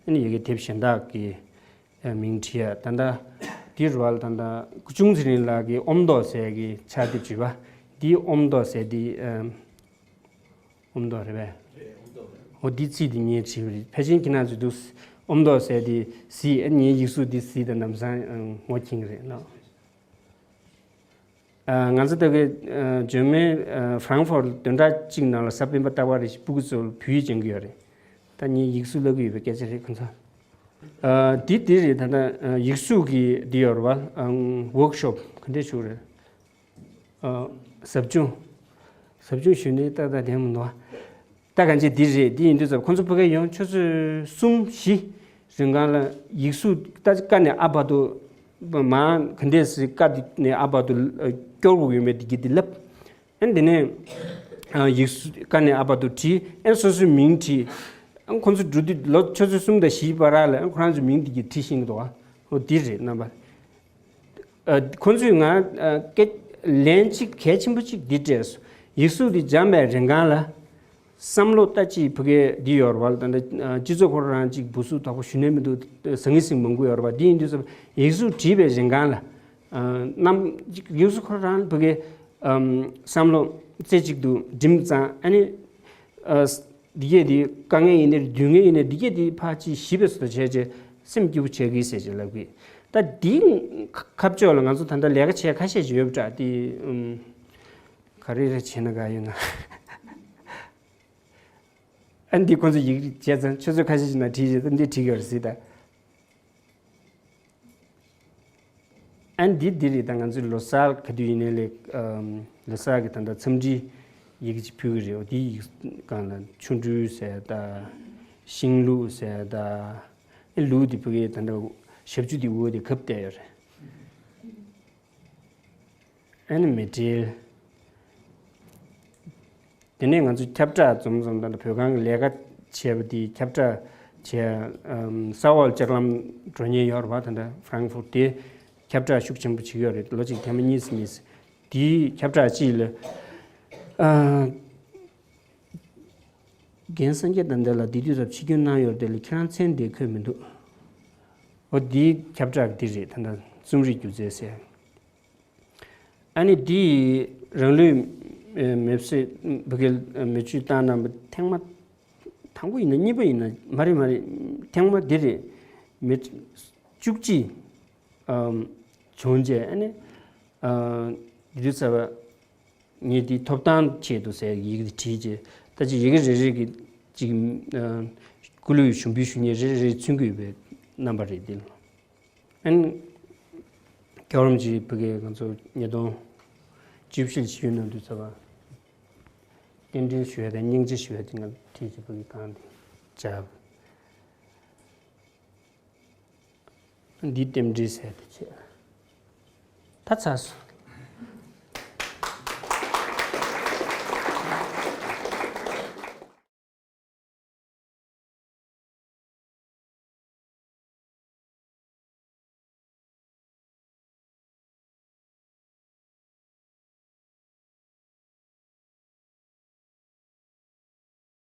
ཨན་ཡ་གི་དེབ་གཞན་དག་གི་ཨ་མིང་བྲིས་ཡ། ད་ལྟ་འདི་རུ་བ་ལ་ད་ལྟ་སྐུ་ཆུང་ཚེ་རིང་ལགས་ཀྱི་ཨོམ་མདོ་ཟེར་གྱི་ཕྱག་དེབ་བྲིས་པ། འདིའི་ཨོམ་མདོ་ཟེར་འདི་ཨ་ཨོམ་མདོ་རེད་པས། འོ་འདི་ཚིག་འདི་ངས་བྲིས་པ་རེད། ཕལ་ཆེར་ཁྱེད་རང་ཚོས་འདུག་ཨོམ་མདོ་ཟེར་འདི་གཟིགས། ཨ་ངའི་ཡིག་གཟུགས་འདི་གཟིགས་དང་ལམ་སང་ཨ་ངོ་མཁྱེན་གྱི་རེད་ལགས། ཨ་ང་ཚོ་ད་གི་ཨ་འཇར་མན་ཨ་ཧྥ་རང་ཧྥོར་བདུན་ཕྲག་གཅིག་ནང་ལ་གཟའ་སྤེན་པ་རྟག་པར་རེ་བཞིན་སྤུ་གུ་ཚོར་བོད་ཡིག་སྦྱང་གི་ཡོད་རེད། ད་ངས་ཡིག་གཟུགས་བསླབ་ཀྱི་ཡོད་པའི་སྐད་ཆ་རེད་ཁོ་ཚོ། ཨ་འདི་འདི་རེད། ད་ལྟ་ཨ་ཡིག་གཟུགས་ཀྱི་འདི་ཡོད་རེད་བ། ཨ་ཝོག་ཤོབ་ག་འདྲས་ཞུ་རེད། ཨ་ཟབ་སྦྱོང་། ཟབ་སྦྱོང་ཞུས་ནས་ཏག་ཏག་བསྡད་མི་འདུག་ད་གང་ཅི་འདི་རེད། འདི་ཡིན་དུས་ཙམ་ཁོང་ཚོ་ཕ་གིར་ཡོང་ཆུ་ཚོད་གསུམ་བཞི་རིང་གང་ལ་ཡིག་གཟུགས་ད་ཀ་ནས་ཨ་བར་དུ་མ་ག་འདྲས་སེ་ཀ་འདི་ནས་ཨ་བར་དུ་སྐྱོར་དགོས་ཡོད་མེད་འདི་གི་འདི་ལབ། ཨན་དེ་ནས་ཨ་ཡིག་གཟུགས་ཀ་ནས་ཨ་བར་དུ་བྲིས། ཨན་སོ་སོའི་མིང་བྲིས། ཨན་ཁོང་ཚོ་འགྲོ་དུས་ལོ་ཆུ་ཚོད་གསུམ་དང་བཞིའི་བར་ལ་ཨན་ཁོ་རང་ཚོའི་མིང་འདི་གི་བྲིས་ཤེས་ཀྱི་འདུག་བ། འོ་འདི་རེད་རྣམ་པ། ཨ་ཁོང་ཚོས་ང་ཨ་སྐད་ལན་གཅིག་གལ་ཆེན་པོ་གཅིག་འདི་སྤྲད་སོང་། ཡིག་གཟུགས་འདི་སྦྱངས་པའི་རིན་གོང་ལ། བསམ་བློ་ལྟ་ཅི་ཕ་གི་འདི་ཡོད་རེད་བ། ད་ལྟ་སྤྱི་ཚོགས་ཁོ་རང་གཅིག་བུ་གཟུགས་དག་པོ་ཞུ་ནས་མི་འདུག་ཟང་ངེ་ཟིང་མང་པོ་ཡོད་རེད་བ། འདི་ཡིན་དུས་ཙམ་ཡིག་གཟུགས་བྲིས་པའི་རིན་གོང་ལ། ཨ་རྣམ་ཡིག་གཟུགས་ཁོ་རང་ཕ་གི་ཨམ་བསམ་བློ་རྩེ་གཅིག་ཏུ་སྒྲིམ་ཙང་ཨ་ནི། ཨ་འདི་གས་འདི་དཀའ་ངལ་ཡིན་ནའི་སྡུག་བསྔལ་ཡིན་ནའི་འདི་གས་འདི་ཕར་ཅིག་ཞི་བའི་བཟོ་འདྲ་བྱས་བྱས་སེམས་སྐྱིད་པོ་བྱེད་གི་ཟེར་བྱས་ལབ་གི། ད་འདི་ཁ་ཕྱོགས་ལ་ང་ཚོ་ད་ལྟ་ལས་ཀ་བྱས་ཁ་ཤས་ཅིག་ཡོད་པ་འདྲ། དེ་ཨམ་ག་རེ་རེ་བྱས་ན་དགའ་ཡོད་ན། ཨ་འདི་ཁོང་ཚོ་ཡིག་བྱས་ཙང་ཆུ་ཚོད་ཁ་ཤས་ཅིག་ནང་བྲིས་བྱས་ཙང་འདི་བྲིས་གི་ཡོད་རེད་ཟེར་ད། ཨ་འདི་འདི་རེད། ད་ང་ཚོའི་ལོ་གསར་ག་དུས་ཡིན་ནའི་ལས་ཨམ་ལོ་གསར་གི་ད་ལྟ་འཚམས་འདྲི་ཡི་གེ་ཅིག་ཕུལ་གི་རེད། འོ་དེའི་ཡིག་སྒང་ལ་ཆོ་འཕྲུལ་ཟེར་ད། ཤིང་ལུག་ཟེར་ད། ཨེ་ལུག་དེ་ཕ་གི་ད་ལྟ་ཞབས་ཀྱུ་དེ་འོ་དེ་གབ་བསྡད་ཡོད་རེད། ཨ་ནི་མེ་ཊིལ། དེ་ནས་ང་ཚོ་ཁྱབ་བསྒྲགས་འཛོམས་འཛོམས་དང་བོད་ཁང་གི་ལས་ཀ་བྱས་པ་དེ་ཁྱབ་བསྒྲགས་བྱས། ཨམ་ས་འོག་ལྕགས་ལམ་འགྲོ་མཁན་ཡོད་རེད་བ། ད་ལྟ་ཧྥ་རང་ཧྥུར་དེ་ཁྱབ་བསྒྲགས་ཤུགས་ཆེན་པོ་བྱེད་ཀྱི་ཡོད་རེད། ལོ་གཅིག་ཐེངས་མ་གཉིས་གཉིས་དེའི་ཁྱབ་བསྒྲགས་གཅིག་ལ་ཨ་རྒན་སངས་རྒྱས་དང་འདི་ལ་དེ་དུས་རབས་ཆིག་སྐྱོན་གནང་ཡོད་རེད་དེ་ལ་ཁྱེད་རང་མཚན་དེ་འཁོད་མི་འདུག་འོ་དེའི་ཁྱབ་བསྒྲགས་འདི་རེད། ད་ལྟ་རྩོམ་རིག་སྒྱུ་རྩལ་ཟེར། ཨ་ནི་འདི་རང་ལུས་མེ་བསྲེགས་བུ་གའི་མེ་མཆོད་བཏང་གནང་བ་ཐེངས་མ་དང་པོ་ཡིན་ན་གཉིས་པ་ཡིན་ན་མ་རེད་མ་རེད། ཐེངས་མ་འདི་རེད། མེ་བཅུ་གཅིག་ཨམ་བྱུང་རྗེས་ཨ་ནི་ཨ་འདི་དུས་ཚར་བ་ངས་འདི་ཐོབ་ཐང་ཆེད་དུ་ཟེར་ཡི་གེ་འདི་བྲིས་རྗེས་ད་ཅི་ཡི་གེ་རེ་རེ་གི་ཅིག་ཨ་སྐུ་ལུས་ཞུགས་འབུལ་ཞུ་མཁན་རེ་རེ་མཚོན་གྱི་ཡོད་པའི་རྣམ་པ་རེད་འདི་ལ། ཨན། རྒྱལ་བ་རིན་པོ་ཆེ་ཕ་གིར་ང་ཚོ་ཉིས་སྟོང་བཅུ་བཞི་ལ་ཆིབས་བསྒྱུར་གནང་དུས་ཚོགས་པ་རྟེན་འབྲེལ་ཞུ་ཡ་དང་སྙིང་རྗེ་ཞུ་ཡ་དེ་ང་ཁྲིད་ཀྱི་ཕ་གིར་གང་དེ་བྱ། འདི་རྟེན་འབྲེལ་ཟེར་དེ་བྱས། ད་ཚར་སོང་